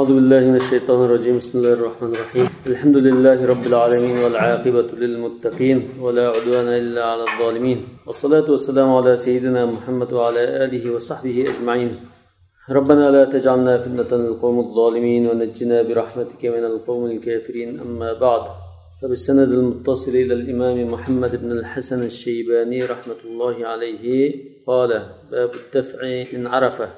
أعوذ بالله من الشيطان الرجيم. بسم الله الرحمن الرحيم. الحمد لله رب العالمين والعاقبة للمتقين ولا عدوان إلا على الظالمين، والصلاة والسلام على سيدنا محمد وعلى آله وصحبه أجمعين. ربنا لا تجعلنا فتنة للقوم الظالمين ونجنا برحمتك من القوم الكافرين. أما بعد، فبالسند المتصل إلى الإمام محمد بن الحسن الشيباني رحمة الله عليه قال: باب الدفع من عرفة.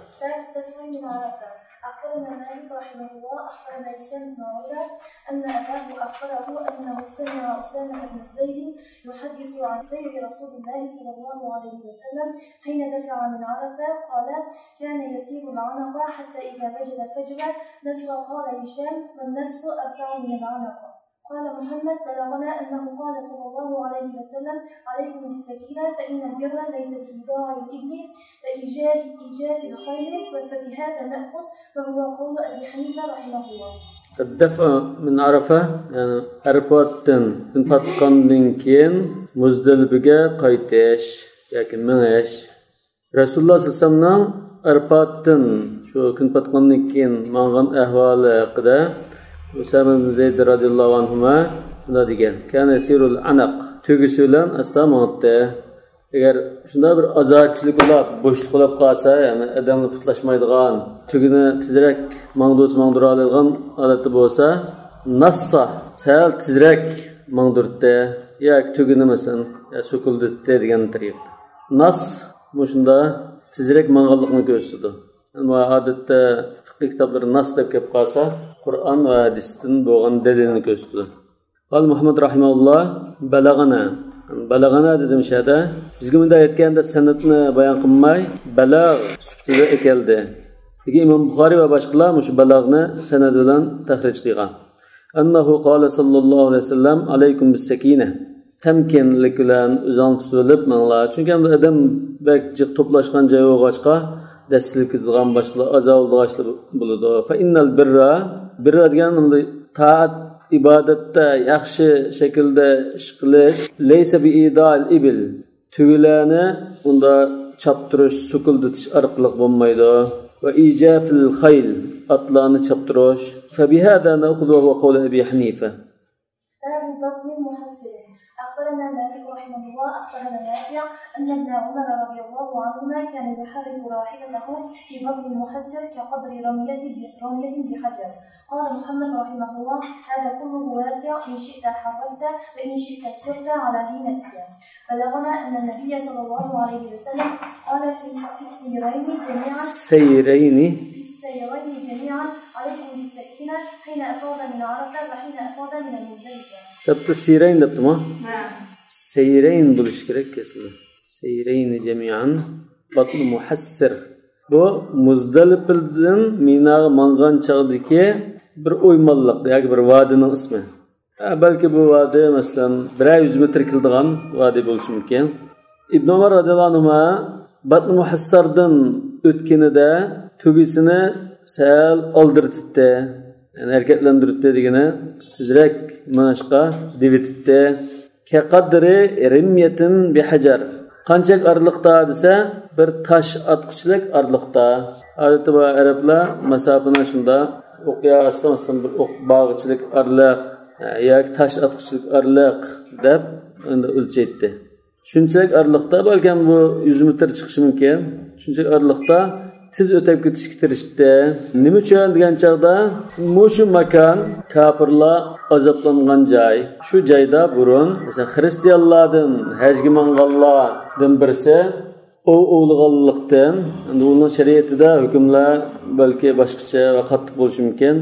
أخبرنا مالك رحمه الله أخبرنا هشام بن عروة أن أباه أخبره أنه سمع أسامة بن زيد يحدث عن سير رسول الله صلى الله عليه وسلم حين دفع من عرفة قال: كان يسير العنق حتى إذا وجد فجرا نص. قال هشام: والنص أرفع من العنق. قال محمد: بلغنا أنه قال صلى الله عليه وسلم: عليكم بالسكينة فإن البر ليس بإيداع الإبل فإيجاف الخير، فبهذا نأخذ، وهو قول أبي حنيفة رحمه الله. الدفع من عرفة يعني Arfat'tan patkandan keyin Muzdalifaga qaytish yoki minish. Rasululloh sallallohu alayhi vasallam Arfat'tan shu kun patkandan keyin mangan ahvoli haqida Usama bin Zayd radhiyallohu anhuma shunda degan: "Kana sirul anaq tugisi bilan asta mangdi." Agar shunda bir azotchilik bo'lib, bo'shliq bo'lib qolsa, ya'ni odamni putlashmaydigan, tugini tezroq mangdira oladigan holati bo'lsa, nassa sal tezroq mangdirdi yoki tuginimasin, ya so'kildi degan tariq. Nas shunda tezroq mang'anlikni ko'rsatadi. Ammo odatda fiqh kitoblari nas deb kelib qolsa, Qur'on va hadisdan bo'lgan dalilni ko'rsatadi. Qol Muhammad rahimahulloh balag'ana dedim shada. Bizga bunda aytgan deb sanatni bayon qilmay, balagh suftiga keldi. Lekin Imom Buxoriy va boshqalar shu balag'ni sanad bilan tahrij qilgan. Annahu qala sallallohu alayhi vasallam: "Alaykum bis-sakina." Tamkinlik bilan o'zing tutilib manglar. Chunki odam bak jiq to'plashgan joy o'g'achqa dastlab ketadigan boshqa azoblar bo'ladi. Fa innal birra degan taat ibodatda yaxshi shaklda ish qilish laysa bi idal ibil. Tugilarni unda chaptirish, so'kilditish orqali bo'lmaydi. Va ijafil khayl atlarni chaptirish. Fa bihada na'khudhu wa qawl Abi Hanifa. Abu Bakr muhassir. أخبرنا مالك رحمه الله أخبرنا نافع أن ابن عمر رضي الله عنهما كان يحرك راحلته في بطن المحسر كقدر رمية بحجر. قال محمد رحمه الله: هذا كله واسع، إن شئت حركت وإن شئت سرت على هينتك. بلغنا أن النبي صلى الله عليه وسلم قال في السيرين جميعا عليكم بالسكينة حين أفاض من عرفة وحين أفاض من المزدلفة. Tabi siyreyn debdi mi? Seyreyn bo'lish kerak kesin. Seyreyn jami'an batn muhassir. Bu Muzdalifadan Minaga mangan chaqdiki bir o'ymonliq yoki bir vodining ismi. Balki bu vodi masalan 100 metr kildigan vodi bo'lishi mumkin. Ibn Umar radhiyallohu anhu batn muhassirdan o'tganida tugisini sal oldirtdi. Yani hareketlendirdi degani tezroq manashqa devitdi. Ka qadri rimyatin bi hajar. Qanchalik arliqda desa, bir tosh atqichlik arliqda. Odatda bu arablar masofani shunda o'qiya asosan bir o'q bog'ichilik arliq yoki tosh atqichlik arliq deb endi o'lchaydi. Shunchalik arliqda balkim bu 100 metr chiqishi mumkin. Shunchalik arliqda siz o'tib ketishga tirishdi. Nima uchun degan chaqda shu makon kafirlar azoblangan joy. Shu joyda burun masalan xristianlardan hajga manganlardan birisi o'g'ilganlikdan, endi uning shariatida hukmlar balki boshqacha va qattiq bo'lishi mumkin.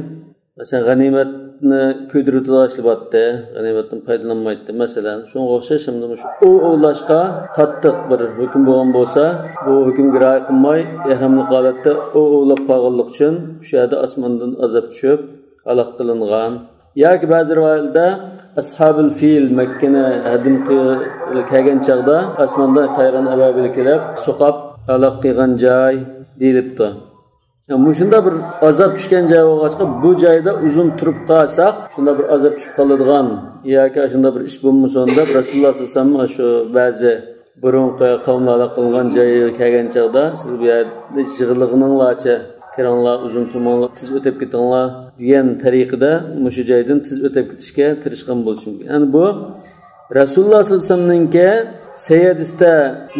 Masalan g'animatni ko'dirib tashlayapti, g'animatdan foydalanmaydi. Masalan, shunga o'xshash hamda shu o'g'lashqa qattiq bir hukm bo'lgan bo'lsa, bu hukmga rioya qilmay, ihramlik holatda o'g'lab qolganlik uchun shu yerda osmondan azob tushib, halok qilingan. Yoki ba'zi rivoyatlarda ashabul fil Makkani hadim qilgan chaqda osmonda tayron ababil kelib, so'qab halok qilgan joy deyilibdi. Shunda bir azob tushgan joy bo'lg'achqa bu joyda uzun turib qolsak, shunda bir azob tushib qoladigan yoki shunda bir ish bo'lmasa, Rasululloh sallallohu alayhi vasallam shu ba'zi burunqi qavmlar qilgan joyga kelgan chaqda siz bu yerda yig'iliqninglarcha Kiranlar uzun tumanlar tiz ötep ketinglar degan tariqada mushu joydan tiz ötep ketishga tirishgan bo'lish mumkin. Yani bu Rasululloh sollallohu alayhi vasallamninki sayyidisda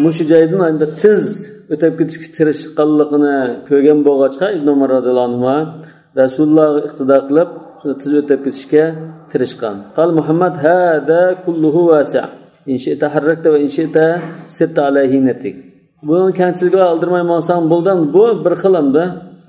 mushu joydan endi tiz ötep ketishga tirishganligini ko'rgan bo'lg'achqa Ibn Umar radhiyallohu anhu Rasulullohga iqtido qilib shuni tiz ötep ketishga tirishgan. Qal Muhammad hada kulluhu wasi'. İnşi'ta harrakta ve inşi'ta sitta alayhi netik. Bunun kamchiligi aldirmay monsang bo'ldan bu bir xilimda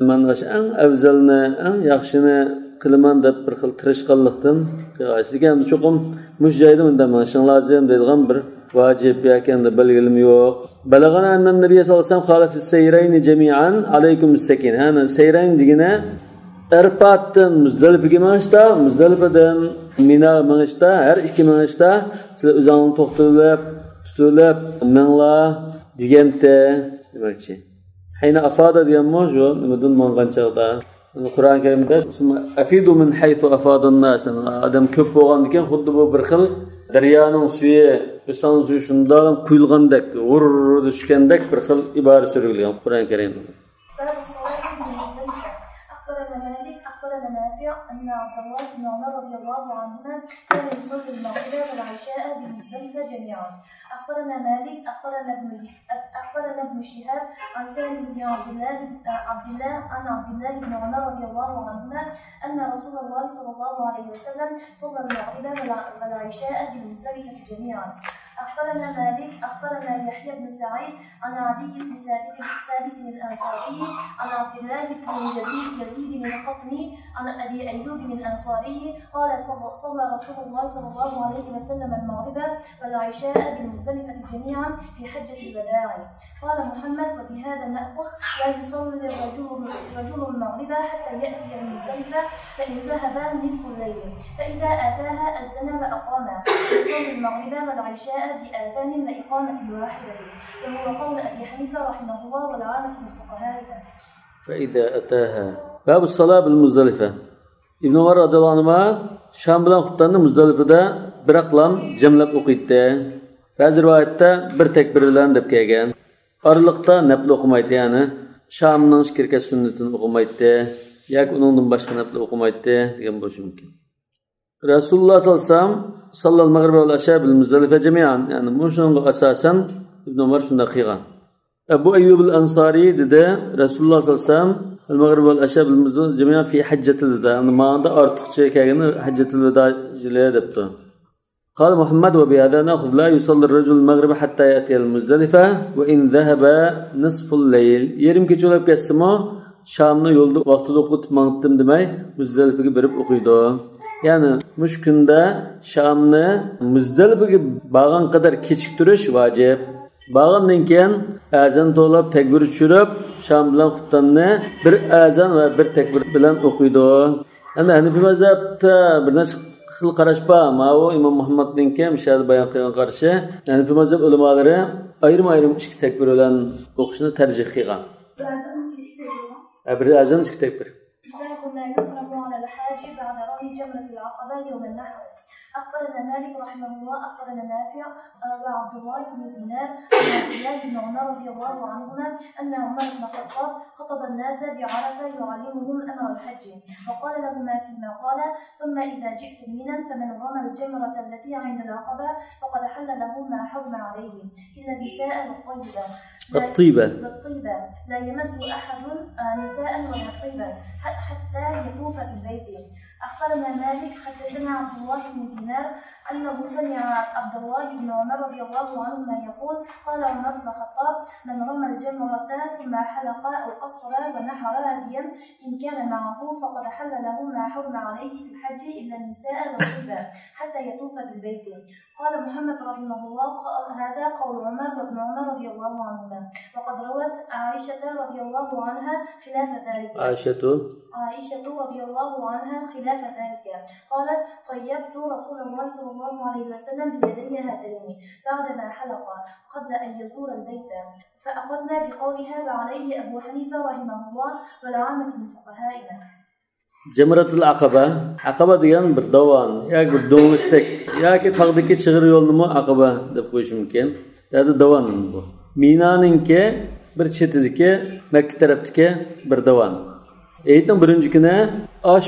men eng afzalni, eng yaxshini qilaman deb bir xil tirishqanlikdan qilgan cho'qim mush joyda undan mashing lozim deydigan bir vojib yakanda belgilim yo'q. Balag'ana annan nabiy sallallohu alayhi vasallam qala fi sayrayn jami'an alaykum as-sakin. Ana sayrayn degina Arfatdan Muzdalifaga mangishda, Muzdalifadan Mina mangishda, har ikki mangishda sizlar o'zingni to'xtalib, tutilib, manglar deganda demakchi. Hayna afada deganmi shu nimadan mangan chaqda. Qur'on Karimda afidu min haythu afada an-nas. Adam ko'p bo'lgandan keyin xuddi bu bir xil daryoning suvi, o'stan suvi shundan quyilgandek, g'urr tushgandek bir xil ibora so'rilgan Qur'on Karimda. أخبرنا نافع أن عبد الله بن عمر رضي الله عنهما كان يصلي المغرب والعشاء بمزدلفة جميعا. أخبرنا مالك أخبرنا ابن شهاب عن سالم بن عبد الله بن عمر رضي الله عنهما أن رسول الله صلى الله عليه وسلم صلى المغرب والعشاء بمزدلفة جميعا. أخبرنا مالك أخبرنا يحيى بن سعيد عن عدي بن ثابت الأنصاري عن عبد الله بن يزيد القطني عن أبي أيوب الأنصاري قال صلى رسول الله صلى الله عليه وسلم المغرب والعشاء بالمزدلفة جميعا في حجة الوداع. قال محمد وبهذا نأخذ لا يصلي الرجل المغرب حتى يأتي المزدلفة فإن ذهب نصف الليل فإذا أتاها أذن وأقام يصلي المغرب والعشاء بآذان وإقامة واحدة وهو قول أبي حنيفة رحمه الله والعامة من فقهائنا. فإذا أتاها باب الصلاة بالمزدلفة. Ibn Umar radhiyallohu anhu Sham bilan xutbani Muzdalifada bir aqlam jamlab o'qiydi. Ba'zi rivoyatda bir takbir bilan deb kelgan. Oraliqda nafl o'qimaydi, ya'ni Shamning shirkat sunnatini o'qimaydi yoki uningdan boshqa nafl o'qimaydi degan bo'lishi mumkin. Rasululloh sollallohu alayhi vasallam sallal mag'rib va al-asha bil Muzdalifa jami'an, ya'ni shunga asosan Ibn Umar shunda qilgan. Abu Ayyub al-Ansari dedi Rasululloh sallallohu alayhi vasallam al-mag'rib va al-asha bil Muzdalifa jami'an fi hajjatil wada. Ma'noda ortiqcha kelgani hajjatil wada jile debdi. قال محمد وبهذا نأخذ لا يصلي الرجل المغرب حتى يأتي المزدلفة وإن ذهب نصف الليل. Yerim keçolab ketsimi Shamni yo'lda vaqtida o'qitib mangdim demay Muzdalifaga berib o'qiydi. Ya'ni mush kunda Shamni Muzdalifaga borgan qadar kechiktirish vojib. Borgandan keyin azon to'lab takbir tushirib Sham bilan xutbanni bir azon va bir takbir bilan o'qiydi. Endi Hanifi mazhabda bir nechta xil qarash bor. Ma'o Imom Muhammadninki mishada bayon qilgan qarashi Hanifi mazhab ulamolari ayrim-ayrim ikki takbir bilan o'qishni tarjih qilgan. Bir azon ikki takbir. أخبرنا مالك رحمه الله أخبرنا نافع وعبد الله بن دينار عن عبد الله بن عمر رضي الله عنهما أن عمر بن الخطاب خطب الناس بعرفة يعلمهم أمر الحج وقال لهما فيما قال ثم إذا جئتم منا فمن رمى الجمرة التي عند العقبة فقد حل له ما حرم عليه إلا النساء الطيبة لا يمس أحد نساء ولا طيبا حتى يطوف في البيت. أخبرنا مالك حدثنا عبد الله بن دينار أنه سمع عبد الله بن عمر رضي الله عنهما يقول قال عمر بن الخطاب من رمى الجمرة ثم حلق أو قصر ونحر هديا إن كان معه فقد حل له ما حرم عليه في الحج إلا النساء والطيبا حتى يطوف بالبيت. قال محمد رحمه الله هذا قول عمر وابن عمر رضي الله عنهما. وقد روت عائشة رضي الله عنها خلاف ذلك. عائشة رضي الله عنها خلاف ذلك قالت طيبت رسول الله صلى الله عليه وسلم بيدي هاتين بعدما حلق قبل أن يزور البيت فأخذنا بقولها وعليه أبو حنيفة رحمه الله والعامة من فقهائنا. Jamratul Aqaba degan bir dovon yoki bir do'nglikdek yoki tog'dagi chig'ir yo'lnimi Aqaba deb qo'yish mumkin. Yoki dovon bu. Minaninki bir chetidagi Makka tarafdagi bir dovon. Eyitning birinchi kuni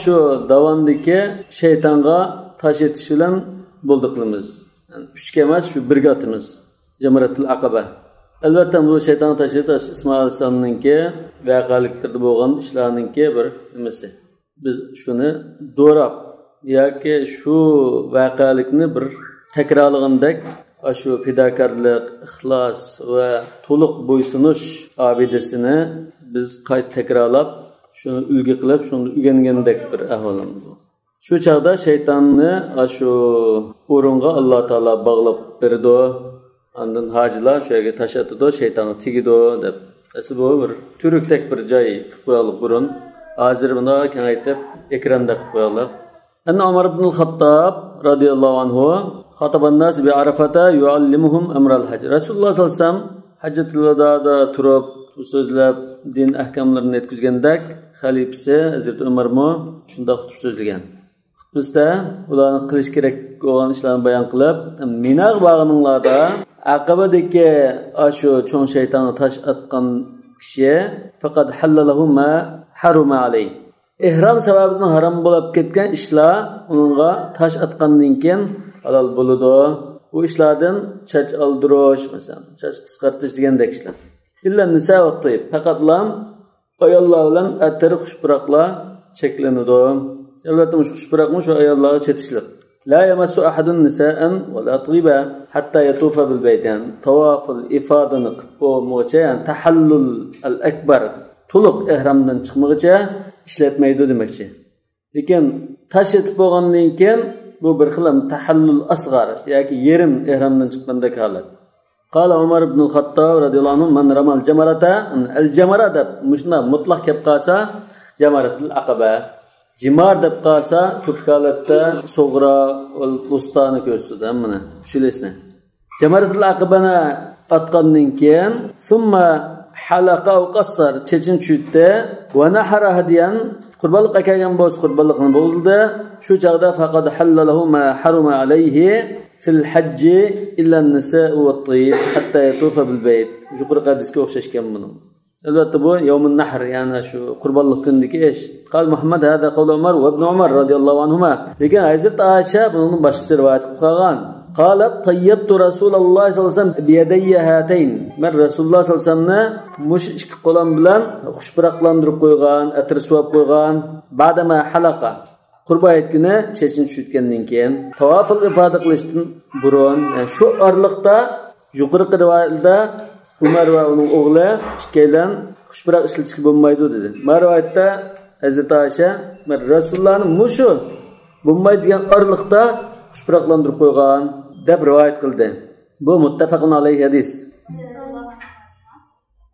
shu davondagi shaytonga tosh etish bilan bo'ldi qilamiz. 3 emas, shu birga atimiz. Jamaratul Aqaba. Albatta bu shayton tosh etish Ismoil alayhisolamninki voqealiklarda bo'lgan ishlarninki bir nimasi. Biz shuni do'rab yoki shu voqealikni bir takrorlagandek shu fidokorlik, ixlos va to'liq bo'ysunish obidasini biz qayta takrorlab, shuni ulgu qilib, shuni o'rgangandek bir ahvolimiz bu. Shu chaqda shaytonni shu o'ringa Alloh taolo bog'lab berdi. Ondan hojilar shu yerga tashatdi, shaytonga tegidi deb. Asli bu bir turukdek bir joy qilib qo'yalik burun. Hozir buni kengaytib ekranda qilib qo'yalik. Anna Umar ibn al-Khattab radhiyallohu anhu xataban nas bi Arafata yuallimuhum amral haj. Rasululloh sallallohu alayhi vasallam hajjatul vadoda turib so'zlab din ahkamlarini yetkazgandek xalifasi Hazrat Umar mo shunda xutib so'zlagan. Bizda ularni qilish kerak bo'lgan ishlarni bayon qilib, Minaq bog'ininglarda Aqabadagi shu cho'ng shaytonni tosh atgan kishi faqat halalahu ma haruma alayhi. Ihrom sababidan harom bo'lib ketgan ishlar uningga tosh atgandan keyin halol bo'ladi. Bu ishlardan chach oldirish, masalan, chach qisqartirish degandek ishlar. İlla nisa va tayyib. Faqatlam ayollar bilan atir xushpuroqlar cheklanadi. Albatta xushpuroqmi shu ayollarga chetishlik. La yamassu ahadun nisa'an wa la tayyiba hatta yatufa bil baytan. Tawaful ifadani qilib mo'cha, yani tahallul al-akbar. To'liq ihramdan chiqmoqcha ishlatmaydi demoqchi. Lekin tash etib bo'lgandan keyin bu bir xil tahallul asg'ar yoki yerim ihramdan chiqqandek holat. Qala Umar ibn al-Khattab radhiyallohu anhu man ramal jamarata al-jamara deb mushna mutlaq kelib qolsa jamaratul aqaba. Jimar deb qolsa ko'p holatda so'g'ra va ustani ko'rsatdi mana shulesni. Jamaratul aqabani atgandan keyin summa halaqa va qassar chechin tushdi va nahara hadiyan qurbonlik kelgan bo'lsa qurbonlikni bo'zildi. Shu chaqda faqad halalahu ma haruma alayhi fil hajj illa an-nisa wa at-tayyib hatta yatufa bil bayt. Yuqori hadisga o'xshashgan buni. Albatta bu yawmun nahr, ya'ni shu qurbonlik kunidagi ish. Qal Muhammad hada qawl Umar va ibn Umar radhiyallohu anhuma. Lekin Hazrat Aisha buni boshqa rivoyat qilib qolgan. Qalat tayyibtu Rasululloh sallallohu alayhi vasallam bi yadayya hatayn. Men Rasululloh sallallohu alayhi vasallamni mush ikki qo'lim bilan xushpuroqlantirib qo'ygan, atir suvab qo'ygan. Ba'dama halaqa Qurbon kuni chechin tushgandan keyin tavaful ifoda qilishdan burun shu orliqda yuqorqi rivoyatda Umar va uning o'g'li ikkalan xushpuroq ishlatishga bo'lmaydi dedi. Bu rivoyatda Hazrat Aisha Rasulullohni mushu bo'lmaydigan orliqda xushpuroqlantirib qo'ygan deb rivoyat qildi. Bu muttafaqun alayhi hadis.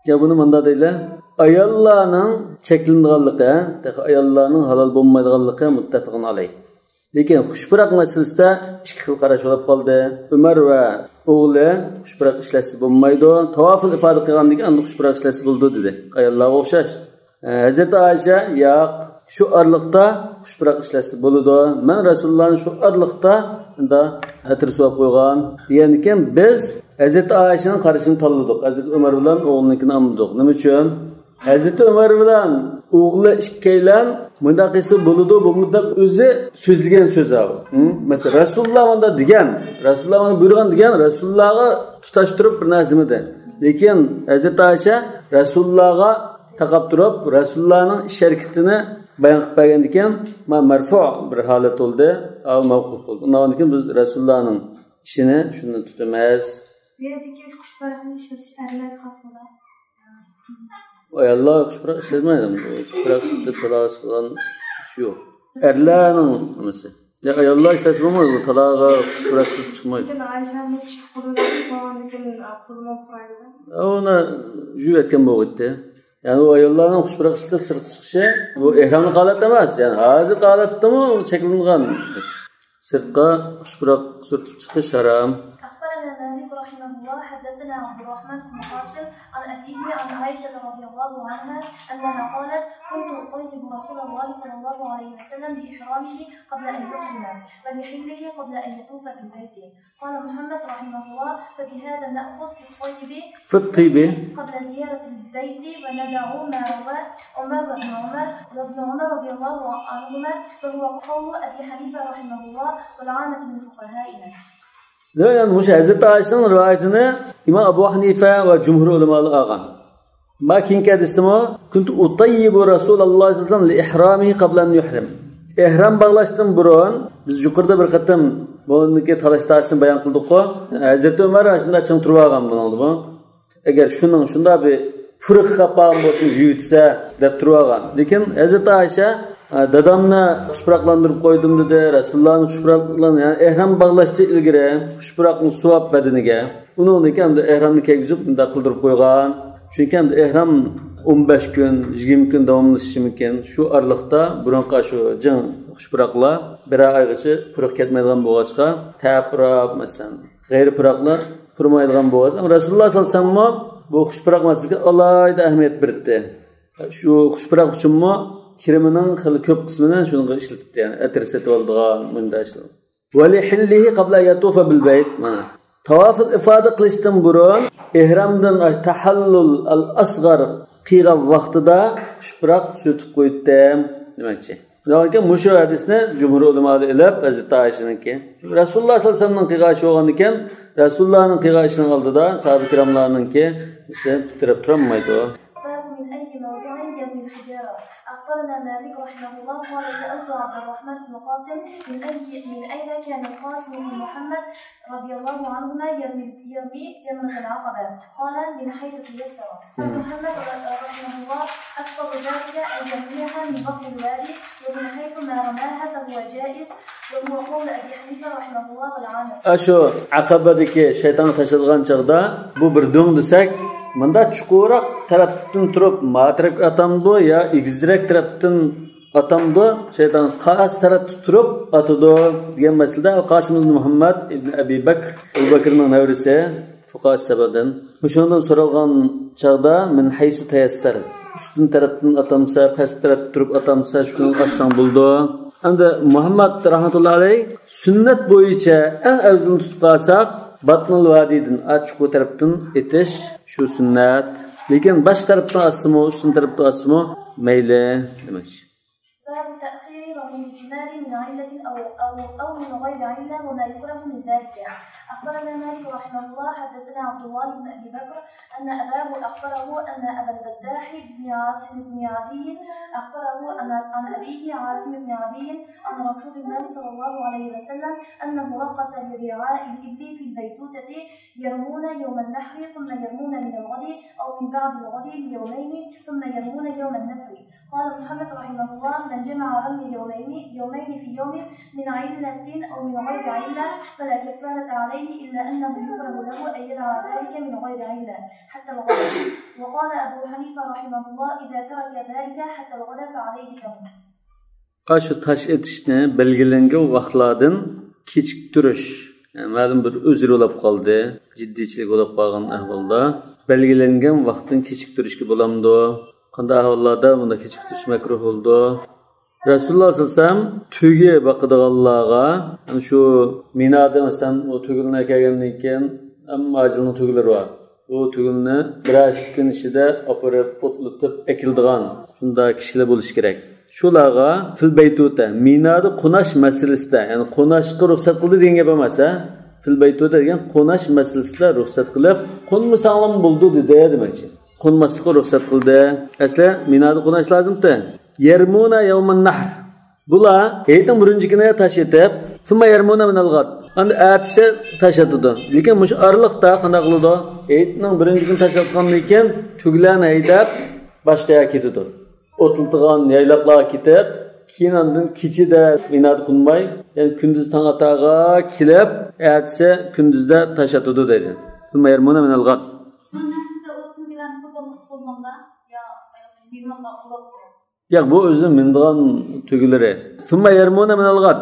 Ya buni manda deylar. Ayollarning cheklanganligi, ayollarning halol bo'lmaydiganligi muttafaqun alayh. Lekin xushpuroq masalasida ikki xil qarash bo'lib qoldi. Umar va o'g'li xushpuroq ishlashsa bo'lmaydi. Tavaful ifoda qilgandan keyin xushpuroq ishlashsa bo'ldi dedi. Ayollarga o'xshash. Hazrat Aisha yo'q, shu orliqda xushpuroq ishlashsa bo'ladi. Men Rasulullohning shu orliqda unda atir suvab qo'ygan. Ya'ni kim biz Hazrat Aishaning qarashini tanladik. Hazrat Umar bilan o'g'linikini olmadik. Nima uchun? Hazrat Umar bilan o'g'li ikkalan mundaqisi bo'ladi, bu muddat o'zi so'zlagan so'z bu. Masalan, Rasululloh munda degan, Rasululloh mana buyurgan degan, Rasulullohga tutashtirib bir narzimidi. Lekin Hazrat Aisha Rasulullohga taqab turib, Rasulullohning ish harakatini bayon qilib bergan ekan, marfu' bir holat bo'ldi, va mavquf bo'ldi. Undan keyin biz Rasulullohning ishini shuni tutamiz. Bu yerdagi xushpuroqni ishlatish erlarga xos bo'ladi. Ayollar xushpuroq ishlatmaydi. Xushpuroq ishlatib taloq qilgan ish yo'q. Erlarning nimasi? Ya ayollar ishlatsa bo'lmaydi, taloqqa xushpuroq ishlatib chiqmaydi. Aishamiz qurbonlik qilgandan keyin qurbon foydada. Uni juyatgan bo'ldi. Yani o ayollarning xushpuroq ishlatib sirtga chiqishi bu ehromli holat emas. Yani hozir holatdami cheklangan ish. Sirtqa xushpuroq surtib chiqish harom. أخبرنا مالك رحمه الله حدثنا عبد الرحمن بن قاسم عن أبيه عن عائشة رضي الله عنها أنها قالت كنت أطيب رسول الله صلى الله عليه وسلم بإحرامه قبل أن يحرم ولحله قبل أن يطوف بالبيت. قال محمد رحمه الله فبهذا نأخذ في الطيب قبل زيارة البيت وندع ما روى عمر بن عمر وابن عمر رضي الله عنهما فهو قول أبي حنيفة رحمه الله والعامة من فقهائنا. Yani Hazreti Ayşe'nin rivayetini İmam Ebu Hanife ve cumhur ulemaları algan. Makin kadisimo kuntu utayyibu Rasulullah sallallahu aleyhi ve sellem li ihramihi qabla an yuhrim. İhram bağlaştım burun. Biz yukarıda bir qatam buniki talashtasini bayon qildik-ku. Hazreti Ömer shunda ching turib olgan bo'ladi bu. Agar shunda bir purq qapag'im bo'lsin yutsa deb turib olgan. Lekin Hazreti Ayşe dadamni xushpuroqlantirib qo'ydim dedi. Rasulullohni xushpuroqlan, ya'ni ihrom bog'lashcha ilgari xushpuroqni suvab badaniga. Undan keyin ihromni kiygizib bunda qildirib qo'ygan. Chunki ihrom 15 kun, 20 kun davomlashishi mumkin. Shu oraliqda burunqa shu jin xushpuroqlar bir oygacha puruq ketmaydigan bo'lg'achqa, ta'pirab masalan, g'ayri puroqlar purmaydigan bo'lg'ach. Rasululloh sallallohu alayhi vasallam bu xushpuroq masalaga alohida ahamiyat berdi. Shu xushpuroq uchunmi kirimining xil ko'p qismini shunga ishlatdi, ya'ni atir setib oldigan bunda ishlar. Va li hillihi qabla yatufa bil bayt. Mana tavof ifoda qilishdan burun ihramdan tahallul al-asghar qilgan vaqtida xushpuroq sutib qo'ydim demoqchi. Lekin mushu hadisni jumhur ulamolar ilib Hazrati Ayşe'ninki. Rasululloh sallallohu alayhi vasallamning qilgan bo'lgan ekan, Rasulullohning qilgan ishining oldida sahoba kiramlarninki esa bitirib turolmaydi. أخبرنا مالك رحمه الله قال سألت عبد الرحمن بن قاسم من أين كان القاسم بن محمد رضي الله عنهما يرمي جمرة العقبة؟ قال من حيث تيسر. فمحمد رحمه الله أكثر ذلك أن يرميها من بطن الوادي ومن حيث ما رماها فهو جائز وهو قول أبي حنيفة رحمه الله والعامة. أشو عقبة şeytan taşıdığan çağda bu bir döng desek Manda chuqurroq tarafdan turib matrab atamdi ya egizdirek tarafdan atamdi shayton qas tarafdan turib atadi degan masalada Qosim ibn Muhammad ibn Abi Bakr Abu Bakrning navrisi fuqaha sabadan shundan so'ralgan chaqda min haysu tayassar ustun tarafdan atamsa past tarafdan turib atamsa shuni qassan bo'ldi. Endi Muhammad rahmatullohi alayhi sunnat bo'yicha eng afzalini tutib qolsak Batnul vadidin açık taraftan etiş şu sünnet. Lekin baş taraftan asımı, üstün taraftan asımı meyle demek. باب تأخير من الثمار من علة أو من غير علة وما يكره من ذلك. أخبرنا مالك رحمه الله حدثنا عبد الله بن أبي بكر أن أباه أخبره أن أبا البداح بن عاصم بن عدي أخبره عن أبيه عاصم بن عدي عن رسول الله صلى الله عليه وسلم أنه رخص لرعاء الإبل في البيتوتة يرمون يوم النحر ثم يرمون من الغد أو من بعد الغد ليومين ثم يرمون يوم النفر. قال محمد رحمه الله من جمع رمي يومين في يوم من علة أو من غير علة فلا كفارة عليه إلا أنه يكره له أن يدعى ذلك من غير علة حتى الغد. وقال أبو حنيفة رحمه الله إذا ترك ذلك حتى الغد فعليه كم. Şu taş etişni belgilengen vaqtlardan kechiktirish, yani ma'lum bir uzr bo'lib qoldi, jiddiychilik bo'lib qolgan ahvolda belgilengen vaqtdan kechiktirishga bo'lamdi. Qanday ahvollarda bunda kechiktirish makruh bo'ldi? Rasululloh sallallohu alayhi vasallam tugi baqadiganlarga, yani şu Minada masalan o tugilni kelgandan keyin amma ajilni tugilari bor. Bu tugilni bir kun ichida opirib, o'tlatib ekildigan shunda kishilar bo'lish kerak. Shularga fil baytuta Minada qo'nash masalasida, ya'ni qo'nashga ruxsat qildi degan gap emas, fil baytuta degan qo'nash masalasida ruxsat qilib, qo'nmasanglam bo'ldi dedi demoqchi. Qo'nmaslikqa ruxsat qildi. Asli Minada qo'nash lozimdi. Yermuna yawman nahr. Bular hayitning birinchi kunida tash etib, thumma yermuna min al-ghad. Endi atsa tash etadi. Lekin mush oraliqda qanday qiladi? Hayitning birinchi kun tash etgandan keyin tuglarni haydab boshqa ketadi. O'tildigan yaylaqlarga ketib, keyindan kechida Minada qo'nmay, ya'ni kunduz tong ataga kelib, atsa kunduzda tash etadi dedi. Thumma yermuna min al-ghad. Yo'q, bu o'zi mindigan tugilari. Thumma yermuna min al-ghad.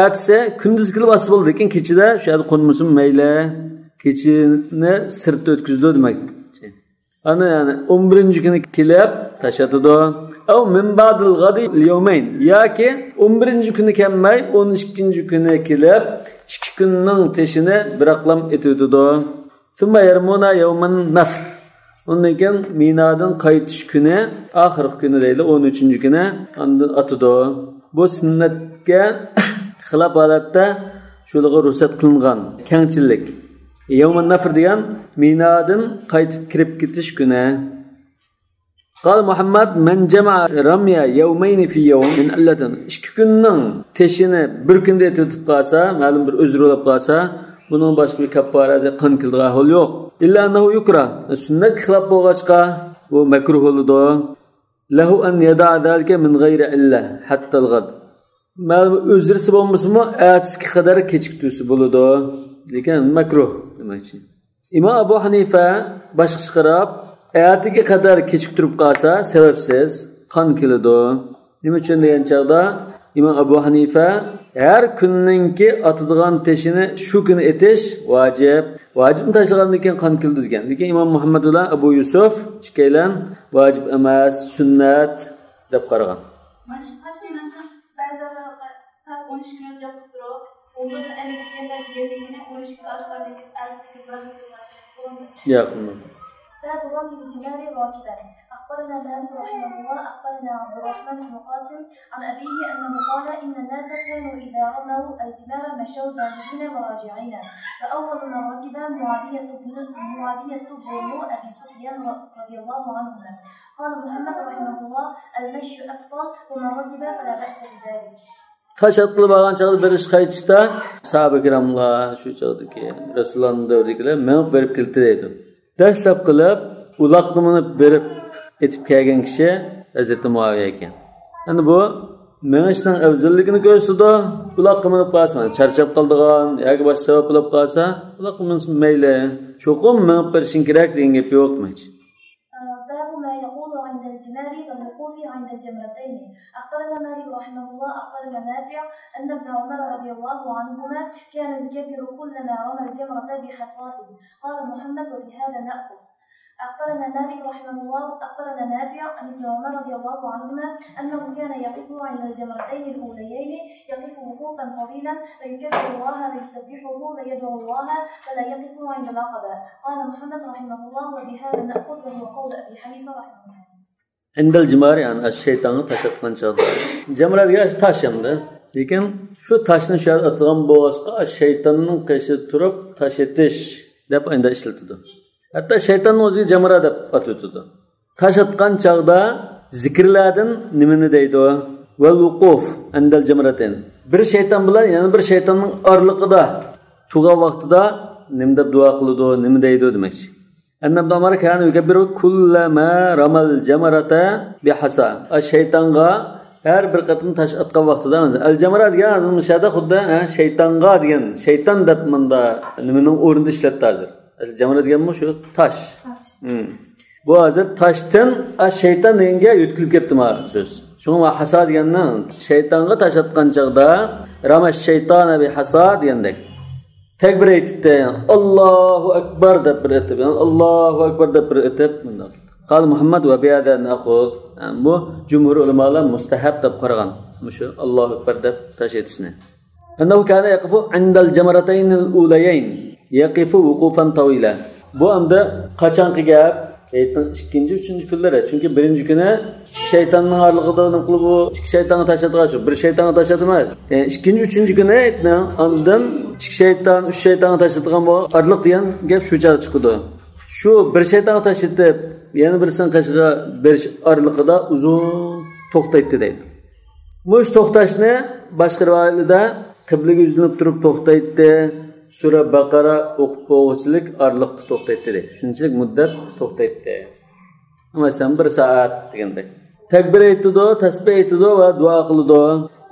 Atsa kunduz kelib asib bo'ldi, lekin kechida shu yerda qo'nmasin mayli. kechini sirtda o'tkazdi demoqchi. Ana yani 11-chi kuni kelib tashatdi. Aw min ba'dil ghadi al-yawmayn yoki 11-chi kuni kelmay 12-chi kuni kelib 2 kunning teshini biraqlam etdi. Summa yarmuna yawman nafr. Ondan keyin Minadan qaytish kuni, oxirgi kuni deydi, 13-chi kuni atdi. Bu sunnatga xilof holatda shularga ruxsat qilingan kengchilik. Yawman nafr degan Minadan qaytib kirib ketish kuni. Qal Muhammad men jamaa ramya yawmayn fi yawm min allatan. 2 kunning teshini bir kunda etib qolsa, ma'lum bir uzr bo'lib qolsa, bunun boshqa bir kaffarada qon qildigan hol yo'q. İlla annahu yukra. Sunnat xilaf bo'lg'achqa bu makruh bo'ladi. Lahu an yada'a zalika min g'ayri illa hatta al-ghad. Ma'lum uzrisi bo'lmasa-mu, ertasiga qadar kechiktirsa bo'ladi. Lekin makruh demakchi. Imom Abu Hanifa boshqa qarab, ertasiga qadar kechiktirib qolsa, sababsiz qon keladi. Nima uchun degan chaqda İmam Abu Hanifa her kunninki atıdığan teşini şu gün etiş vacip. Vacip taşıgandan keyin qon kildi degan. Lekin İmam Muhammadullah Abu Yusuf ikkalan vacip emas, sunnat deb qaragan. Mashqashayman ba'zilar saat 12 kun jabib turib, o'g'il aliganda kelganligini 12 ga oshqandek alifga birga Yo'q. باب رمي الجمال راكبا. أخبرنا مالك رحمه الله أخبرنا عبد الرحمن بن قاسم عن أبيه أنه قال إن الناس كانوا إذا رموا الجمال مشوا ذاهبين وراجعين. فأول من ركب معاوية بن أبي سفيان رضي الله عنهما. قال محمد رحمه الله المشي أفضل ومن ركب فلا بأس بذلك. Taşat qilib olgan chaqda bir ish qaytishda sahoba kiramlar shu chaqdagi Rasulullohning davridagilar minib berib keldi deydi. Dastlab qilib uloqni minib berib etib kelgan kishi Hazrat Muaviya ekan. Endi bu minishning afzalligini ko'rsatdi. Uloqni minib qolsa, charchab qoldigan yoki boshqa sabab bo'lib qolsa, uloqni minsa mayli, cho'qim minib berishing kerak degan gap yo'qmi? عند الجمال والوقوف عند الجمرتين. أخبرنا مالك رحمه الله أخبرنا نافع أن ابن عمر رضي الله عنهما كان يكبر كلما رمى الجمرة بحصاته. قال محمد وبهذا نأخذ. أخبرنا مالك رحمه الله أخبرنا نافع أن ابن عمر رضي الله عنهما أنه كان يقف عند الجمرتين الأوليين يقف وقوفا طويلا فيكبر الله ويسبحه ويدعو الله فلا يقف عند العقبة. قال محمد رحمه الله وبهذا نأخذ وهو قول أبي حنيفة رحمه الله. Indal jimar yani şeytanı taşatgan çağda. Jamra degan taş hamda. Lekin shu toshni shu atgan bo'g'azga shaytonning qishi turib tash etish deb endi ishlatadi. Hatto shaytonning o'ziga jamra deb atadi. Tash atgan chaqda zikrlardan nimani deydi? Va vuquf indal jamratin. Bir shayton bilan yana bir shaytonning orliqida turgan vaqtida nimda duo qiladi, nima deydi demakchi. أن ابن عمر كان يكبر كلما رمى الجمرة بحصى. الشيطانغا her bir qatım taş atqan vaqtida al-jamra degan mishada xuddi shaytonga degan shayton deb menda nimaning o'rnida ishlatdi hozir. Al-jamra deganmi shu tosh. Bu hozir toshdan shayton deganga yutkilib ketdi ma so'z. Shunga hasa deganni shaytonga tash atgan chaqda ramash shaytona bi hasa degandek. Tekbir etdi. Allahu akbar deb bir etib, Allahu akbar deb bir etib bunday. Qal Muhammad va biyada na'khud. Bu jumhur ulamolar mustahab deb qaragan. Mushu Allahu akbar deb tash etishni. Annahu kana yaqifu 'inda al-jamratayn al-ulayayn. Yaqifu wuqufan tawila. Bu hamda qachonqi gap? İkinci, üçüncü kunlar. Çünkü birinci güne şeytanın ağırlığında nıqlı bu iki şeytanı taşıdığı şu. Bir şeytanı taşıdımaz. İkinci, üçüncü güne andan iki şeytan, üç şeytanı taşıdığın bu ağırlık diyen gap şu çağı çıkıdı. Şu bir şeytanı taşıdı, yani birisinin kaşığa bir ağırlıqda uzun toxtaydı deydi. Bu iş toxtaşını başka rivayette kıblege yüzünüp durup toxtaydı. Sura Baqara o'qib bo'g'chilik orliqda to'xtatdi deydi. Shunchalik muddat to'xtatdi. Masalan 1 soat degandek. Takbir aytdi, tasbih aytdi va duo qildi.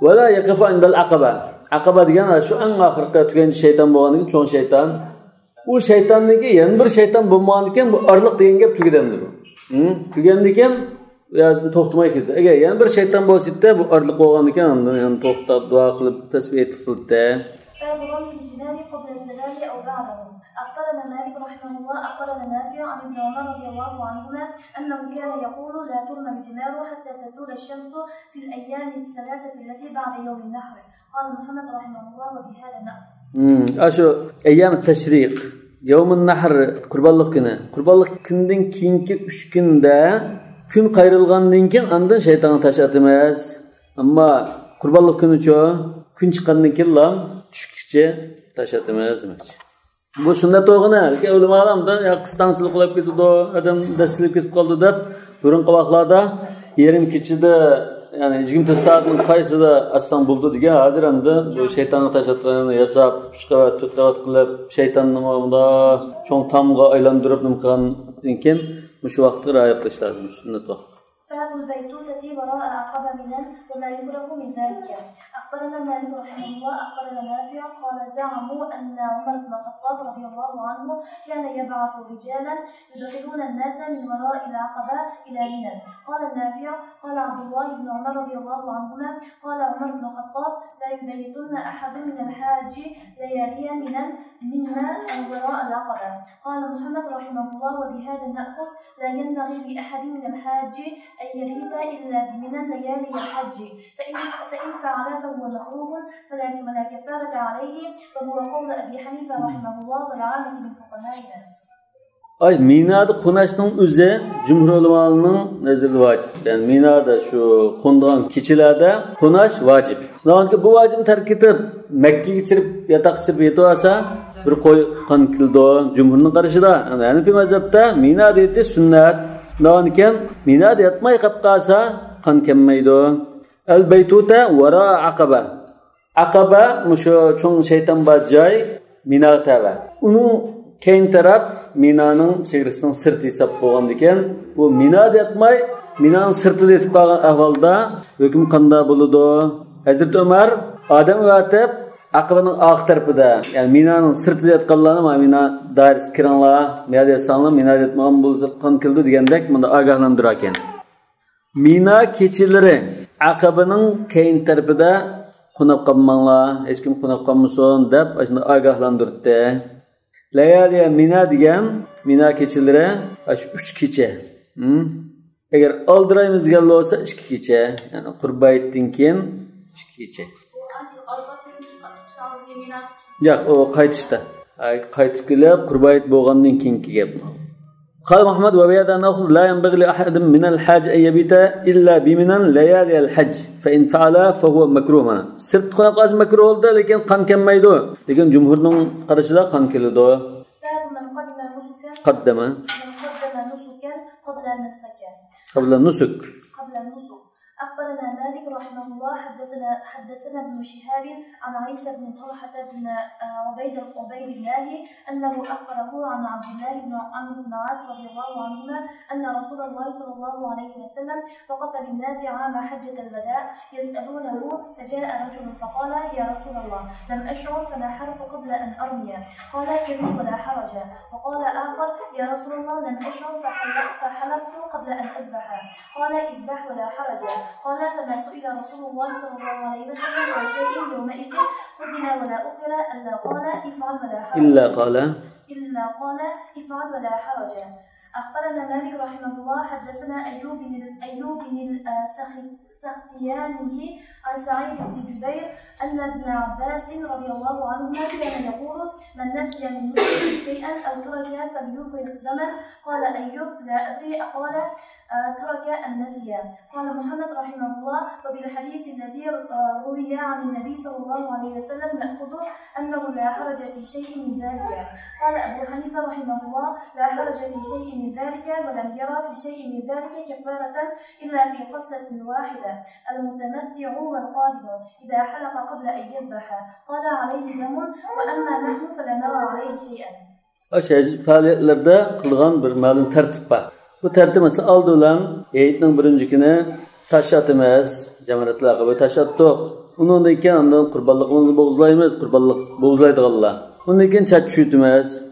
Va la yaqifu indal aqaba. Aqaba degan shu eng oxirgi tuganchi shayton bo'lganligi, cho'ng shayton. U shaytonniki yana bir shayton bo'lmaganidan bu orliq degan gap tugadandir. Tugandikan ya to'xtamay ketdi. Agar yana bir shayton bo'lsa-da bu orliq bo'lganidan undan to'xtab duo qilib tasbih aytib qildi. بعدهم. أخبرنا مالك رحمه الله أخبرنا نافع عن ابن عمر رضي الله عنهما أنه كان يقول لا ترمى الجمار حتى تزول الشمس في الأيام الثلاثة التي بعد يوم النحر. قال محمد رحمه الله وبهذا نأخذ. أشو أيام التشريق يوم النحر قربانlık günü. Qurbanlık günden keyinki 3 günde gün qayrılgandan keyin andan şeytanı taş atmaz. Ama qurbanlık günü ço gün chiqqandan keyin lam tushkicha tash atmaz demoqchi. Bu sunnat o'g'ini ki ulamalar da qistansizlik qilib ketdi, adam dastlab ketib qoldi deb burunqi vaqtlarda yerim kechida yani 20 soatning qaysida assam bo'ldi degan hozir hamda bu shaytonni tashatganini yasab 3 qavat 4 qavat qilib shaytonni bunda cho'ng tamga aylantirib nim qilgandan keyin shu vaqtga rioya qilish lozim sunnat vaqt. باب البيتوتة وراء عقبة منن وما يكره من ذلك. أخبرنا مالك رحمه الله أخبرنا نافع قال زعموا أن عمر بن الخطاب رضي الله عنه كان يبعث رجالا يدخلون الناس من وراء العقبة إلى منن. قال النافع قال عبد الله بن عمر رضي الله عنهما قال عمر بن الخطاب لا يبيتن أحد من الحاج ليالي منن منا وراء العقبة. قال محمد رحمه الله وبهذا نأخذ لا ينبغي لأحد من الحاج أن يبيت إلا بمنى ليالي الحج فإن فعل فهو مكروه فلا كفارة عليه وهو قول أبي حنيفة رحمه الله والعامة من فقهائنا. Ay Mina'da qo'nashning o'zi jumhur ulamolarning nazarida vojib. Ya'ni Mina'da shu qo'ngan kechalarda qo'nash vojib. Nahotki bu vojibni tark etib Makka ga chirib yotoq chirib yetib olsa bir qo'y qon kildi jumhurning qarashida. Yani Hanafi mazhabda Mina deydi sunnat. Nahotki Mina'da yatmay qolib qolsa qon kelmaydi. Al baytuta wara aqaba. Aqaba musho cho'ng shayton bor joy Mina tava. Uni keyin taraf Mina'nın chegarasining sirti hisob bo'lgan ekan, bu Mina'da yatmay Mina'ning sirtida yetib qolgan ahvolda hukm qanday bo'ladi? Hazrat Umar odam vatib Aqabaning oq tarafida, ya'ni Mina'ning sirtida yatganlarni Mina doirasi kiringlar, Mina'da yatsanglar, Mina'da yatmagan bo'lsa qon kildi degandek bunda ogohlantirar ekan. Mina kechalari Aqabaning keyin tarafida qo'nab qolmanglar, hech kim qo'nab qolmasin deb shunda ogohlantirdi. Layaliya Mina degan Mina kechalari 3 kecha. Agar oldiraymiz degan bo'lsa 2 kecha, ya'ni Qurbayitdan keyin 2 kecha. Yo'q, o qaytishda. Qaytib kelib Qurbayit bo'lgandan keyingi gap. قال محمد وبهذا نأخذ لا ينبغي لأحد من الحاج أن يبيت إلا بمنى ليالي الحج فإن فعل فهو مكروه. سرت قناقاش مكروه ده لكن قن كميدو لكن جمهورنا قرشدا قن كيلودو. قدم نسكا قبل النسك. أخبرنا مالك رحمه الله حدثنا ابن شهاب عن عيسى بن طلحة بن عبيد الله أنه أخبره عن عبد الله بن عمرو بن العاص رضي الله عنهما أن رسول الله صلى الله عليه وسلم وقف للناس عام حجة الوداع يسألونه فجاء رجل فقال يا رسول الله لم أشعر فنحرت قبل أن أرمي قال إرمي ولا حرج. وقال آخر يا رسول الله لم أشعر فحلقت قبل أن أذبح قال اذبح ولا حرج. قال فما سئل رسول الله صلى الله عليه وسلم عن شيء يومئذ قدم ولا أخر إلا قال افعل ولا حرج. إلا قال افعل ولا حرج. أخبرنا مالك رحمه الله حدثنا أيوب بن السختياني عن سعيد بن جبير أن ابن عباس رضي الله عنهما كان يقول من نسي من نسكه شيئا أو ترك فليخرج دما. قال أيوب لا أدري قال ترك النسي. قال محمد رحمه الله وبالحديث الذي روي عن النبي صلى الله عليه وسلم نأخذ أنه لا حرج في شيء من ذلك. قال أبو حنيفة رحمه الله لا حرج في شيء من ذلك ولم يرى في شيء من ذلك كفارة إلا في خصلة واحدة المتمتع والقادم إذا حلق قبل أن يذبح قال عليه دم وأما نحن فلا نرى عليه شيئا. Aşağı faaliyetlerde kılgan bir malum tertip var. Bu tertip mesela aldılar, eğitimin birinci günü taş atımız, cemaatlerle bu taş attık. Onun iken ondan kurbanlıkımızı boğuzlayımız, kurbanlık boğuzlaydık Allah. Onun iken çat çütümüz,